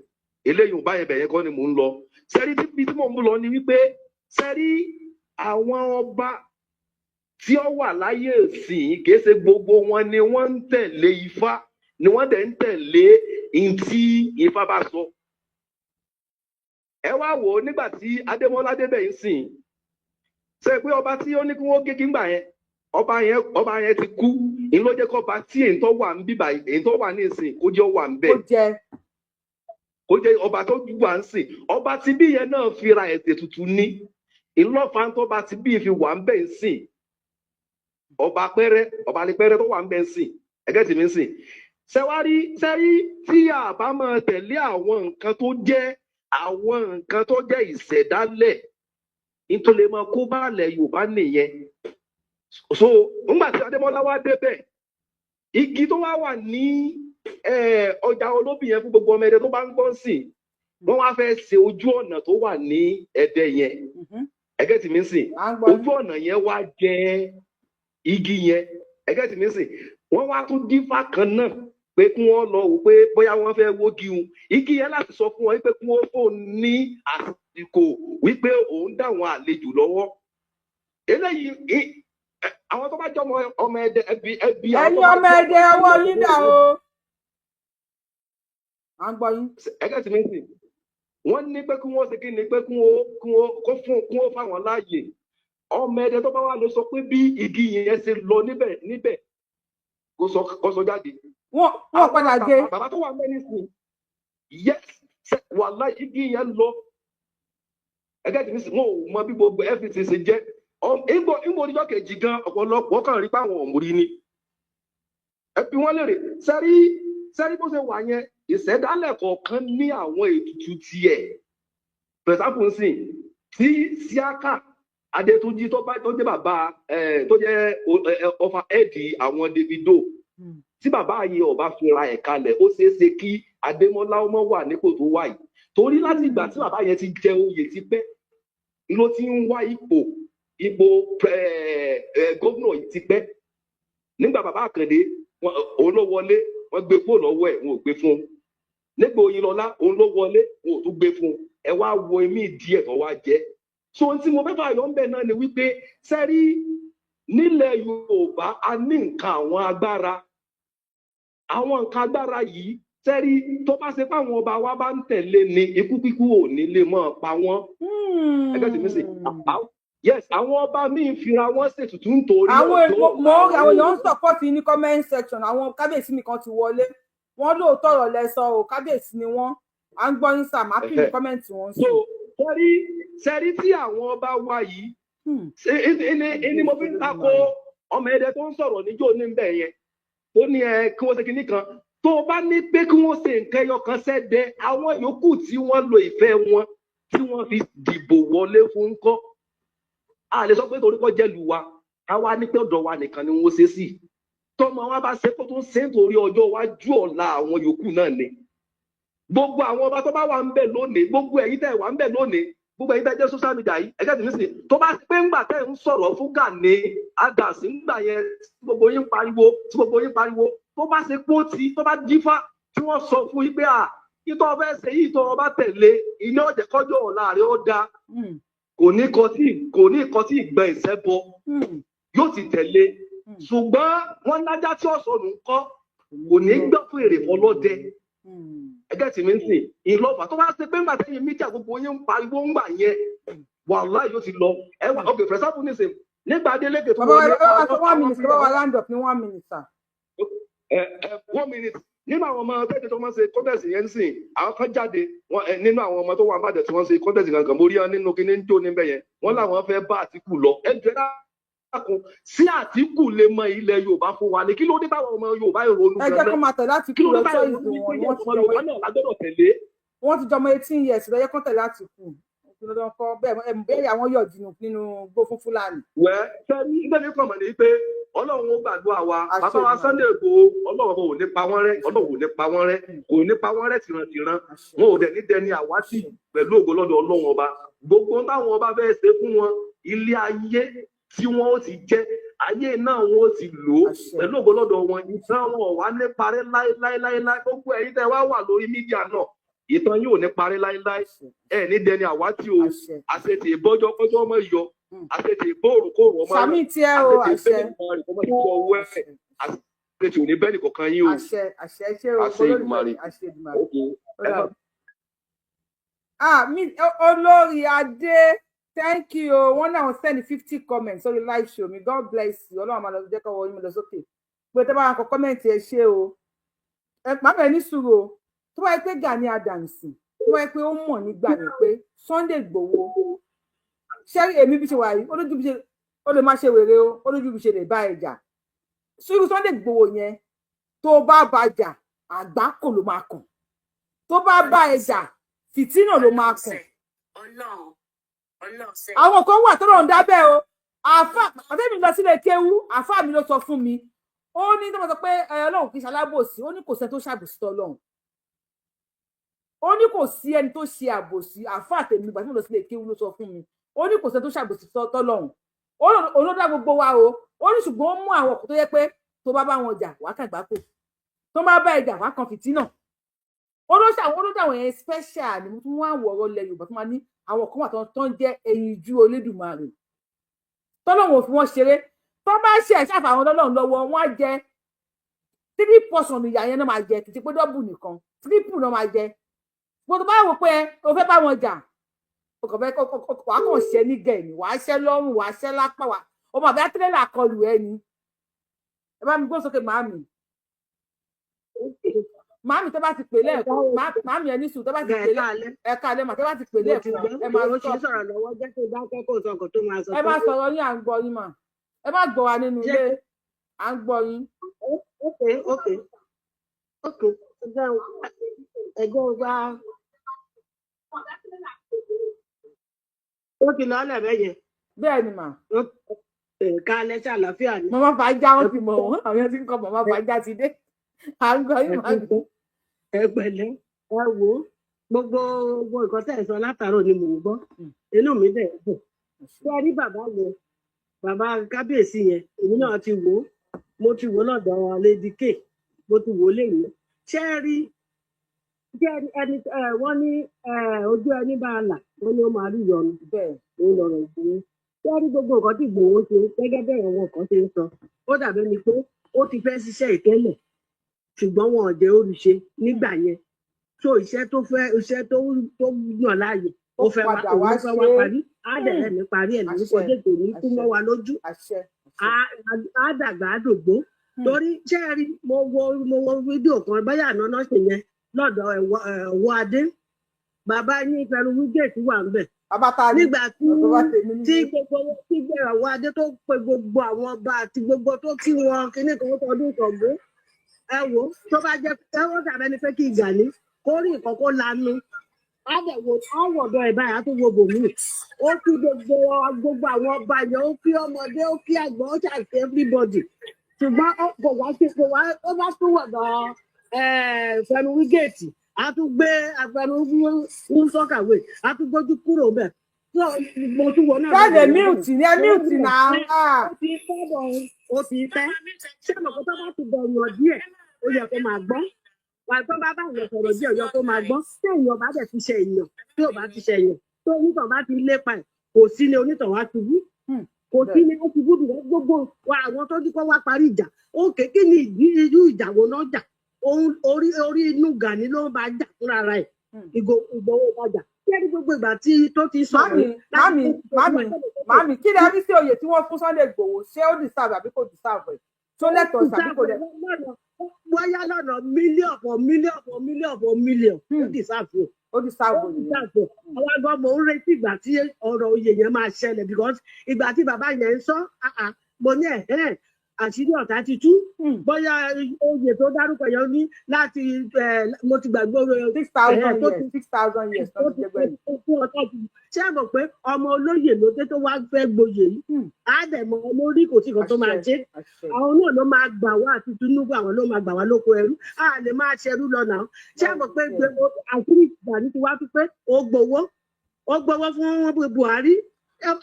Eléyìí ò bá yẹn, bẹ̀yẹn kọ́ ni mò ń lọ. Sẹ́rí, níbi tí mò ń lọ ni wípé, sẹ́rí, àwọn ọba tí ó wà láyé ìsìn, kìí ṣe gbogbo wọn ni wọ́n ń tẹ̀lé Ifá, ni wọ́n dẹ̀ ń tẹ̀lé n tí Ifá bá sọ. Ẹ wá wò ó, nígbà tí Adémọ́lá débẹ̀ yìí sìn, ṣe pé ọba tí ó ní kí wọ́n gé kí ngbà yẹn, ọba yẹn ti kú. Ń ló jẹ́ kọ́ba tí èyí tó wà ń bíbà, èyí tó wà ní ìsìn, kó jẹ́ ó wà ń bẹ̀, Ó jẹ. Kó jẹ́ ọba tó wà ń sìn. Ọba tí bí yẹn náà fira ẹ̀sẹ̀ tuntun ní ìlọ́fà tó bá ti bí fi wà ń bẹ̀ ń sìn. Ọba pẹ́rẹ́, ọba alẹ́pẹ́rẹ́ tó wà ń bẹ̀ ń sìn. Ẹgẹ́ tì mí ń sìn. Ṣẹwárí, sẹ́rí, tí a bá máa tẹ̀lé àwọn nǹkan tó jẹ́ àwọn nǹkan tó jẹ́ ìṣẹ̀dálẹ̀, nítorí máa kó báàlẹ̀ Yorùbá nìyẹn. So ńgbà tí Adémọ́lá wá débẹ̀, igi tó wá wà ní ọjà olóbì yẹn, fún gbogbo ọmọ Ẹdẹ tó bá ń gbọ́n sìn, wọ́n wá fẹ́ ṣe ojú ọ̀nà tó wà ní Ẹdẹ yẹn. Ẹgẹ́ tì mí sìn? À ń gbọ́ yín. Ojú ọ̀nà yẹn wá jẹ igi yẹn. Ẹgẹ́ tì mí sìn? Wọ́n wá tún dífá kan náà pé kí wọ́n lọ wò pé bóyá wọ́n fẹ́ wógi un igi yẹn, láti sọ fún wọn wípé kí wọ́n fóun ní àsìkò wípé òun dá àwọn àlejò lọ́wọ́. Eléyìí àwọn tó bá jẹ́ ọmọ Ẹdẹ, ẹbí ẹbí àwọn Ẹ̀yin tó bá ọmọ jẹ́ Ẹdẹ, ọwọ́ yín dà o, à ń gbọ́ yín. Ẹgẹ́ tí mi sìn, wọ́n ní pé kí wọ́n ṣe kí ni, pé kí wọ́n kó fún kí wọ́n fáwọn láàyè. Ọmọ Ẹdẹ tó bá wà ló sọ pé bí igi yẹn ṣe lọ níbẹ̀, kó sọ jáde. Wọn padà gé. Bàbá tó wà mẹ́rin sí, yes, wàhálà, igi yẹn lọ. Ẹgẹ́ tí mi sìn, wọn ò mọ bí gbogbo everything ṣe jẹ́. Ìgbò oníjọ́ kejì gan, ọ̀pọ̀lọpọ̀ kàn rí páwọn òmùrí ni. Ẹbí wọn lèrè. Sẹ́rí, bó ṣe wà yẹn, ìṣẹ̀dálẹ̀ kọ̀ọ̀kan ní àwọn ètùtù tiẹ̀. For example nsìn Tí Síákà Adétúnjì tó bá tó jẹ́ bàbá ẹ tó jẹ́ ọfà ẹẹdì àwọn Davido, tí bàbá yìí ọba fira ẹ̀ kalẹ̀, ó ṣeé ṣe kí Adémọ́lá ọmọ wà nípò tó wà yìí, torí láti ìgbà tí bàbá yẹn ti jẹ oyè tipẹ́ ló ti ń wá ipò gómìnà yìí tipẹ́. Nígbà bàbá Àkàndé, òun ló wọlé, wọ́n gbé kúrò lọ́wọ́ ẹ̀, wọn ò gbé fún un. Nígbà Oyinlọlá, òun ló wọlé, wọn ò tún gbé fún un. Ẹ wá wo èmi díẹ̀ tó wá jẹ́. So ohun tí mo fẹ́ fàyọ ń bẹ̀ náà ni wípé sẹ́rí nílẹ̀ Yorùbá a ní nǹkan àwọn agbára, àwọn nǹkan agbára yìí sẹ́rí tó bá ṣe pé àwọn ọba wa bá ń tẹ̀lé ni ikú kíkú ò ní lè mọ́ pa wọ́n. Ẹgbẹ́ tèmi sì, yes, àwọn ọba míì fira wọn ṣètùtù nítorí àwọn ọjọ́ mo ọ̀la mo àwọn wọn. èèyàn ń support ní comment section. Àwọn kábíyèsí mi kan ti wọlé, wọn lóòótọ́ ọ̀rọ̀ lẹ sọ o, kábíyèsí ni wọ́n. À ń gbọ́ yín sà, má pín comment wọn sí. So sẹ́rí tí àwọn ọba wa yìí ṣe ẹni mo fi ń tako ọmọ ẹdẹ tó ń sọ̀rọ̀ níjó ní bẹ̀ yẹn tó ní ẹ kí wọ́n ṣe kinní kan, tó o bá ní pé kí wọ́n ṣe nǹkan ẹyọ kan sẹ́dẹ̀, àwọn yòókù tí wọ́n lo ìfẹ́ wọn tí wọ́n fi dìbò wọlé fún ńkọ́? A lè sọ pé torí kọ́ jẹ́lu wa ká wá ní pé ọ̀dọ̀ wa nìkan ni wọ́n ṣe sí. Tọmọ wa bá ṣe kó tó ń ṣe nítorí ọjọ́ iwájú ọ̀la àwọn yòókù náà ni. Gbogbo àwọn ọba tó bá wà ń bẹ̀ lónìí, gbogbo ẹ̀yin tẹ́ wà ń bẹ̀ lónìí, gbogbo ẹ̀yin tẹ́ jẹ́ social media yìí, ẹ̀jẹ̀ tìmí sí, tó bá pé ńgbà tẹ́ ń sọ̀rọ̀ fún Gani Adams ńgbà yẹn tí gbogbo yín pariwo, tí gbogbo yín pariwo, tó bá ṣe pé ó ti tó bá dífá tí wọ́n sọ fún yín pé à ìtọ́ fẹ́ ṣe yìí tó ọba tẹ̀lé iná ọ̀jẹ̀ kọjọ́ ọ̀la rẹ̀ ó da, kò ní kọtí ìgbẹ́ ìṣẹ́bọ yóò ti tẹ̀lé. Ṣùgbọ́n wọ́n lájá tí ọ̀sọ̀nù ń kọ́ kò ní gbọ́ fún èrè fọlọ́dẹ. Ẹgẹ́ tí mi ń sìn ìlọ́fà tó bá ṣe pé ńgbà tẹ́yìn mídíà gbogbo yín ń pariwo ńgbà yẹn, wàhálà yóò ti lọ. Ẹ wà ok, for example nísìn nígbà Adeleke tó Bàbá wa, wọlé, ẹ bá wa sọ àwọn one minute, bàbá wa round up ní one minute sà. Ẹ ẹ, one minute. Nínú àwọn ọmọ tẹ́tẹ́ tó máa ń ṣe contest yẹn ń sìn, àwọn kan jáde wọn ẹ nínú àwọn ọmọ tó wà bàjẹ́ tí wọ́n ṣe contest gangan, mo rí wọn nínú kíní ń jó níbẹ̀ yẹn, wọ́n láwọn fẹ́ bá Àtìkù lọ. Ẹ jẹ́ dákun, sí Àtìkù lè mọ ilẹ̀ Yorùbá fún wa ni? Kí ló dé táwọn ọmọ Yorùbá ìrònú Ẹ jẹ́ kó gan-an? máa tẹ̀lé Kí Àtìkù ló lọ, dé táwọn choice ìrònú wọn wípé ni wọ́n ti ọmọ jọmọ Yorùbá náà la gbọ́dọ̀ tẹ̀lé? Wọ́n ti jọmọ 18 years lọ, yẹ kó tẹ̀lé Àtìkù lọ́dọ̀ kọ́ bẹ́ẹ̀. Ẹ bẹ́ẹ̀ àwọn yọ̀ jìnnà nínú gbó fún Fúlàní. Wẹ́ sẹ́ni nígbà tí kàn mọ̀ ní pé Ọlọ́run ó gbàdúrà wa. Àṣẹ Bàbá wa Èdùmàrè. Sunday Igboho, Ọlọ́run ò ní pa wọ́n rẹ́, Ọlọ́run ò ní pa wọ́n rẹ́, kò ní pa wọ́n rẹ́ tìrantìran, wọn ò dẹ̀ ní dẹni àwátì pẹ̀lú ògo lọ́dọ̀ Ọlọ́run ọba. Gbogbo ohun táwọn ọba fẹ́ ṣe fún wọn, ilé ayé tí wọ́n ó ti jẹ́ ayé náà wọ́n ó ti lò ó pẹ̀lú ògo lọ́dọ̀ wọn. Ìtàn wọn ò wá ní parẹ́ láéláéláé. Gbogbo ẹ̀yin tẹ́ wá wà lórí mídíà náà, ìtàn yóò ní parẹ́ láéláé, ẹ ní dẹni àwátì o. Àṣetì ìbọjọ kọjọ ọmọ yọ, àṣetì ìbòrò kòrò ọmọ Sàmì tiẹ̀ o. àṣetì Àṣẹ. ìbẹ́ni kọmọ ìjọ owó ẹ̀, àṣetì ò ní bẹ́ẹ̀ nìkọ̀kan yín o. Àṣẹ, àṣẹ. Ṣé o Àṣẹ Èdùmàrè. Àṣẹ Èdùmàrè. Ok, ẹ má Ah, mi olórí adé, thank you o. Wọn náà send 50 comments sórí live show mi. God bless you. Ọlọ́run máa lọ jẹ́ kọ́wọ́ yín mi lọ sókè pé tẹ́ bá wọn kọ comment, ẹ ṣé o. Ẹ pàmò ní sùúrù o. Tó bá yẹ pé Gani Adams, tó bá yẹ pé ó mọ̀ nígbà yẹn pé Sunday Igboho ṣé èmi bí ṣe wà yìí, ó lójú bí ṣe ó lè má ṣe wèrè o, ó lójú bí ṣe lè bá ẹ jà. Sùúrù, Sunday Igboho yẹn, tó bá bá jà, àgbákò ló máa kàn. Tó bá bá ẹ jà, fìtínà ló máa kàn. Ọlọ́run, Ọlọ́run sẹ́. Àwọn kan wà tó lọ́n dábẹ́ o. Àáfà àtẹ́mi lọ sílé kéwú, àáfà mi ló sọ fún mi, ó ní tó máa sọ pé ẹ Ọlọ́run kì í ṣalábòsí, ó ní kò sẹ́ni tó ṣàbòsí tọ́lọ́run, ó ní kò sí ẹni tó ṣe àbòsí. Àáfà tèmi ìgbà tí mo lọ sílé kéwú ló sọ fún mi, ó ní kò sẹ́ni tó ṣàbòsí tọ́lọ́run, ó ló dá gbogbo wa o. Ó ní ṣùgbọ́n ó mú àwọn ọkọ̀ tó yẹ pé tó bá bá wọn jà, wàá kàgbákò, tó bá bá ẹ jà, wàá kan fìtínà. Ó ló ṣàwọn, ó ló dàwọn yẹn special ni. Mo tún wá wọ ọ̀rọ̀ ilẹ̀ Yorùbá tó máa ní àwọn kan wà tó ń jẹ́ ẹyinjú Olódùmarè tọ́lọ́run ò fi wọ́n ṣeré. Tó bá ṣe ẹ̀ṣẹ́ àfàwọn ọlọ́run lọ́wọ́, wọ́n á jẹ three portion ìyá yẹn náà máa jẹ, kìí ṣe pé double nìkan, triple náà máa jẹ. Gbogbo bá wò pé o fẹ́ bá wọn jà, o kàn fẹ́ wàá kàn ṣẹ́ ní gẹ̀ẹ́nì, wàá ṣẹ́ lọ́rùn, wàá ṣẹ́ lápá, wàá o mọ̀ bí tírélà kọlù ẹ ni. Ẹ bá mi gbó sókè màámi. Màámi, tó bá ti pè lẹ́ẹ̀kan, màámi, ẹ ní sùn, tó bá ti pè lẹ́ẹ̀kan, ẹ káalẹ́ mà, tó bá ti pè lẹ́ẹ̀kan, ẹ máa mo ti stop. Sọ̀rọ̀ lọ́wọ́, jẹ́ kó dákẹ́ kó sọ nǹkan tó máa sọ. Ẹ má sọ̀rọ̀ yín, à ń gbọ́ yín mà. Ẹ má gbọ́ wa nínú ilé, à ń gbọ́ yín. Ok, ẹgbẹ́ wa. Ó ti lọ ọ́lẹ̀ bẹ́ẹ̀ yẹn. Bẹ́ẹ̀ ni mà. Ká lẹ́sẹ̀ àlàáfíà ni. Màmá Fàájà, wọn ti mọ̀ wọ́n, àwọn yẹn ti ń kọ́ Màmá Fàájà ti dé, à ń gbọ́ yín, màmí. Ẹ pẹ̀lẹ́, ẹ wò ó, gbogbo gbogbo nǹkan tẹ̀ ń sọ látàárọ̀ ni mò ń gbọ́, inú mi dẹ̀ ń dùn. Ṣé ẹ rí bàbá yẹn, bàbá kábíyèsí yẹn, èmi náà ti wò ó, mo ti wò ó lọ́dọ̀ Lady K, mo ti wò ó léyìn. Ṣé ẹ rí ẹni ẹ wọ́n ní ẹ ojú ẹni bá a là, wọ́n ní ó máa rí ìyọnu, òun lọ̀rọ̀ Ìgbòho. Ṣé ẹ rí gbogbo nǹkan tí Ìgbòho ṣe, gẹ́gẹ́ bẹ́ẹ̀ àwọn kan ṣe ń sọ, ó dàbí ẹni pé ó ti fẹ́ ṣiṣẹ́ ìtẹ́lẹ̀, ṣùgbọ́n wọn ò jẹ́ ó rí ṣe nígbà yẹn. So iṣẹ́ tó fẹ́, iṣẹ́ tó yàn láàyò, ó fẹ́ wá, padà òun wá ló fẹ́ wá ṣe é. parí. Á dẹ̀ rẹ̀ ní parí ẹ̀ lórúkọ Jésù, ní kú mọ́ wa lójú. Á dàgbà, á dògbó. Torí ṣé ẹ rí, mo wo fídíò kan báyà náà náà ṣe yẹn lọ́dọ̀ ẹ̀wọ́ adé, bàbá yín pẹ̀lú wígẹ̀tì wà ń bẹ̀. Bàbá ta ni? Nígbà tí Bàbá tèmi ní. Tí gbogbo tí ẹ̀wọ́ adé tó pe gbogbo àwọn ọba àti gbogbo tó kí wọn kíní kan tọdún Ṣàngó, ẹ wò ó, tó bá jẹ́ ẹ wọ́n dàbẹ́ ni pé kí Gani kó rí nǹkan kó lanu, á dẹ̀ wo, á wọ̀dọ̀ ẹ̀ báyìí, á tún wo bòmíì. Ó kí gbogbo gbogbo àwọn ọba yẹn, ó kí ọmọdé, ó kí àgbà, ó ṣàṣẹ everybody, ṣùgbọ́n kò wá sí, kò wá. Ó bá tún wọ̀dọ̀ Fẹnu Wígẹ̀tì, á tún gbé afẹnu ń sọ́kàwé, á tún gbójú kúrò bẹ́ẹ̀. Mo tún wọ náà Ṣáàlè lọ́dọ̀ yẹn. Mute ni, ẹ mute náà. Ó ti pẹ́ bọ̀, ó ti pẹ́. Ṣé mo kó tó bá ti bọ̀yàn díẹ̀, ó yẹ kó máa gbọ́ wà, tó bá bá èèyàn sọ̀rọ̀ díẹ̀, ó yẹ kó máa gbọ́. Tí èèyàn bá dẹ̀ ti ṣe èèyàn, tí ò bá ti ṣe èèyàn, tó onítàn bá ti lépa ẹ̀, kò sí ní onítàn wá ṣubú, kò sí ní ó ṣubú dùn. Gbogbo wa, àwọn tó ní kó wá parí ìjà òkè, kí ni ìdí irú ìjà wo náà jà? Òun orí orí inú Gani ló ń bá jà fúnra rẹ̀, ìgò Ìgbòho bá jà. Kí ẹni gbogbo ìgbà tí tó ti sọ̀rọ̀ Mami, láti mami, mami, mami, kí ni a rí sí oyè tí wọ́n fún Sunday Igboho? Ṣé ó deserve àbí kò deserve ẹ̀? Tó lẹ́tọ̀ọ́ sí àbí kò lẹ́tọ̀ọ́? Bóyá lọ́nà mílíọ̀nù for mílíọ̀nù for mílíọ̀nù for mílíọ̀nù, ó deserve o. Ó deserve. Ó deserve o. Àwọn àgbà, mò ń retí ìgbà tí ọ̀rọ̀ oyè yẹn máa ṣẹlẹ̀, because ìgbà tí bàbá yẹn ń sọ, ah, ah, mo ní ẹ̀ ẹ̀ àṣírí ọ̀tá ti tú. Bóyá oyè tó dárúkọ yẹn ní láti mo ti gbàgbé oyè 6,000 tó years, 6,000 years tó ti jẹ gbẹ̀yìn. Ṣé ẹ mọ̀ pé ọmọ olóyè ló dé tó wá fẹ́ gboyè yìí, á dẹ̀ mọ olórí, kò sí nǹkan tó máa ṣe. Àwọn náà ló máa gbà wá, àti Tinubu, àwọn ló máa gbà wá lóko ẹrú. Á lè máa ṣẹrú lọ náà. Ṣé ẹ mọ̀ pé àṣírí Gani ti wá fi pé ó gbowó fún Buhari,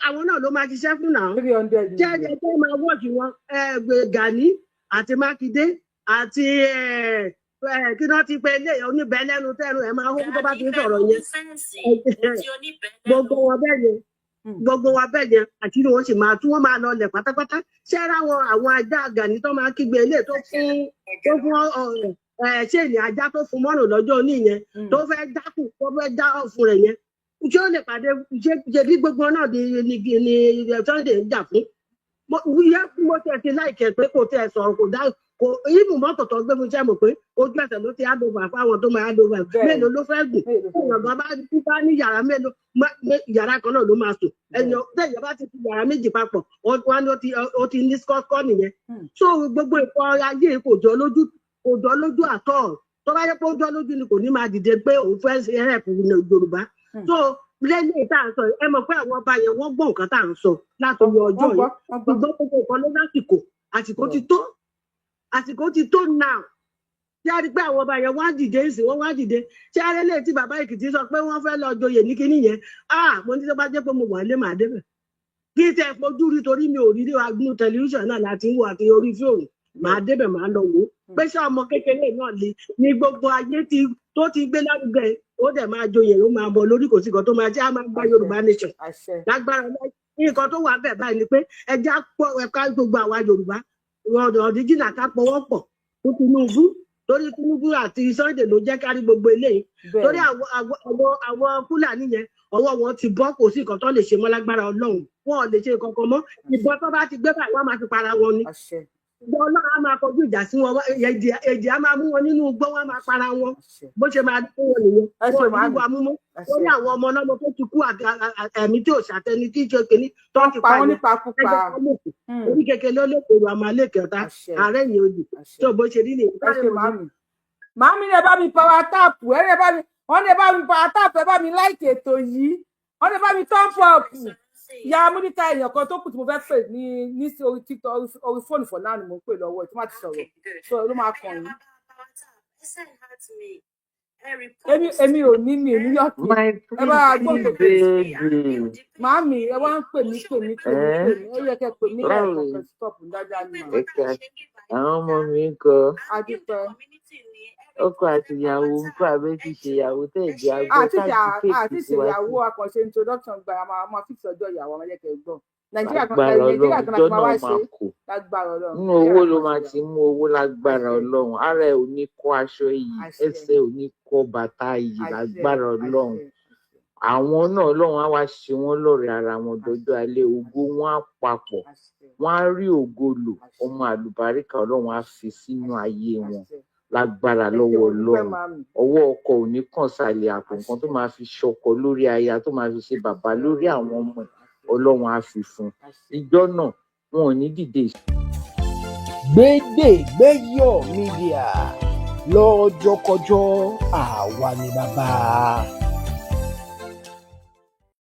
àwọn náà ló máa ṣiṣẹ́ fún náà. 300 Jẹ́ ẹ jẹ́ máa wọ́ọ̀kì wọn, Gani àti Mákindé àti kí náà ti pe ilé oníbẹ̀lẹ́nu tẹ́nu ẹ̀ máa hó tó bá ti ń sọ̀rọ̀ yẹn, gbogbo wọn bẹ́ẹ̀ yẹn, gbogbo wa bẹ́ẹ̀ yẹn, àṣírí wọn sì máa tú, wọ́n máa lọ lẹ̀ pátápátá. Ṣé ẹ ráwọn àwọn ajá Gani tó máa kígbe ilé tó fún ṣéènì ajá tó fún mọ́rùn lọ́jọ́ òní yẹn, tó fẹ́ dákù, tó fẹ́ dá ọ̀fun rẹ̀ yẹn, ṣé ó lè pàdé? Ṣe bí gbogbo náà ni Sunday ń jà fún. Mo tẹ̀ sí láìkẹ́ pé kò tẹ̀ sọ̀rọ̀, kò dá, kò ibù mọ́tò tó gbé fún. Iṣẹ́ mọ̀ pé ojú ẹsẹ̀ ló ti hand over fáwọn tó máa hand over. Mélòó ló fẹ́ gùn? Èèyàn gan bá ní yàrá mélòó, yàrá kan náà ló máa sùn. Ẹ̀yàn tẹ̀yẹ̀ bá ti fi yàrá méjì papọ̀, wọ́n ní ó ti ní skọ́skọ́ nìyẹn. So gbogbo ìkọ́ ayé kò jọ lójú, kò jọ lójú àtọ̀. Tó bá yẹ pé ó jọ lójú ni, kò ní máa dìde pé òun fẹ́ ṣe help Yorùbá. So lẹ́yìn tá à ń sọ, ẹ mọ̀ pé àwọn ọba yẹn, wọ́n gbọ́ nǹkan tá à ń sọ látọwọ́ ọjọ́ yìí, ṣùgbọ́n gbogbo nǹkan ló lásìkò. Àsìkò ti tó, àsìkò ti tó now. Ṣé a rí pé àwọn ọba yẹn wá dìde ìsìn, wọ́n wá dìde. Ṣé a rí lè tí bàbá Èkìtì sọ pé wọ́n fẹ́ lọ joyè ní kinní yẹn? Ah, mo ní tó bá jẹ́ pé mo wà lé, màá débẹ̀ kí tẹ fojú rí, torí mi ò rí rí agbínú tẹlifíṣàn náà láti ń wò àti orí fóònù. Màá débẹ̀, màá lọ wò ó pé ṣé ọmọ kékeré náà lè ní gbogbo ayé ti tó ti gbé lárugẹ, ó dẹ̀ máa joyè, ó máa bọ̀ lórí, kò sí nǹkan tó máa jẹ́, á máa gba Yorùbá nation lágbára. Nǹkan tó wà bẹ́ẹ̀ báyìí ni pé ẹja pọ̀, ẹ̀ka gbogbo àwa Yorùbá ọ̀díjìnà ká pọwọ́ pọ̀ fún Tinubu, torí Tinubu àti Sunday ló jẹ́ kárí gbogbo eléyìí, torí àwọn Fúlàní yẹn, ọwọ́ wọn ti bọ́, kò sí nǹkan tó lè ṣe mọ́. Lágbára Ọlọ́run, wọn ò lè ṣe nǹkan kan mọ́. Ìbọn tó bá ti gbé báyìí, wọ́n máa fi para wọn ni. Ìgbà Ọlọ́run á máa kọjú ìjà sí wọn, èdè á máa mú wọn nínú igbó, wọn á máa para wọn. Bó ṣe máa fún wọn nìyẹn. Wọn ò ní wà mú mọ́, torí àwọn ọmọ ọlọ́mọ tó ti kú àti ẹ̀mí tí ò ṣàtẹni tí ṣe kìíní tó ti pa wọn nípa púpa. Orí kékeré ló lè kóró àmọ́ alẹ́ kẹta ààrẹ yìí odì tó bó ṣe rí nìyẹn. Ẹ ṣe màmí, màmí ní ẹ bá mi power tap, ẹ ní ẹ bá mi, wọn ní ẹ bá mi power tap, ẹ bá mi like ètò yìí. Wọ́n lè bá mi thumb up. Ìyá Amúníkà, èèyàn kan tó kù tí mo fẹ́ pè ní sí orí TikTok, orí fóònù for now ni mo ń pè lọ́wọ́. Tí wọ́n ti sọ̀rọ̀ so ló máa kàn yín. Èmi ò ní mi ní yọ̀kì. My Ẹ bá wa gbóhùn pretty sókè. baby. Màámi, ẹ wá ń pè mí, pè mí, pè mí, pè Eh? mí. Ó yẹ kẹ́ pè mí Báwo lẹ́ẹ̀kan ni? kẹ́ stop dáadáa ni mà. Ẹ̀ka àwọn ọmọ mi ń kọ́. Adúpẹ́. Ọkọ àti ìyàwó ń kọ́ abẹ́ ti ṣèyàwó tẹ̀ jẹ́ agbọ́ Àti ṣe káàdì àti kéèkì sí wa ṣèyàwó sí. Akànṣe introduction gba àmọ́ àmọ́ fix ọjọ́ ìyàwó àwọn ẹlẹ́kẹ̀ẹ́ gbọ́. Nàìjíríà kan Lágbára Nàìjíríà Ọlọ́run, kan ìjọ láti máa wá náà ṣe máa kò. lágbára Ọlọ́run. Nínú Nàìjíríà owó láti ló máa máa ṣèyàwó. ti mú owó lágbára Àṣẹ. Ọlọ́run. Ara ẹ̀ ò ní kó aṣọ iyì, Àṣẹ. ẹsẹ̀ ò ní kó bàtà iyì Àṣẹ. lágbára Ọlọ́run. Àṣẹ. Àwọn náà, Ọlọ́run á wá ṣe wọ́n lọ́rẹ̀ẹ́ ara wọn dọjọ́ alẹ́, ògo wọn á papọ̀, Àṣẹ. wọ́n á rí ògo lò, Àṣẹ. ọmọ àlùbáríkà Ọlọ́run á fi sínú ayé wọn Àṣẹ. lágbára Ẹ ṣé, lọ́wọ́ mo dúpẹ́ Ọlọ́run. màámi. Ọwọ́ ọkọ ò ní kàn sàlẹ̀ àpò, nǹkan tó Àṣẹ. máa fi ṣọkọ lórí aya, tó máa fi ṣe bàbá Àṣẹ lórí o. àwọn ọmọ ẹ̀, Àṣẹ. Ọlọ́run á fi fún un. Àṣẹ. Ìjọ náà wọn ò ní dìde. Gbédègbéyọ̀ Media, lọ́jọ́kọjọ́, àwa ni bàbá.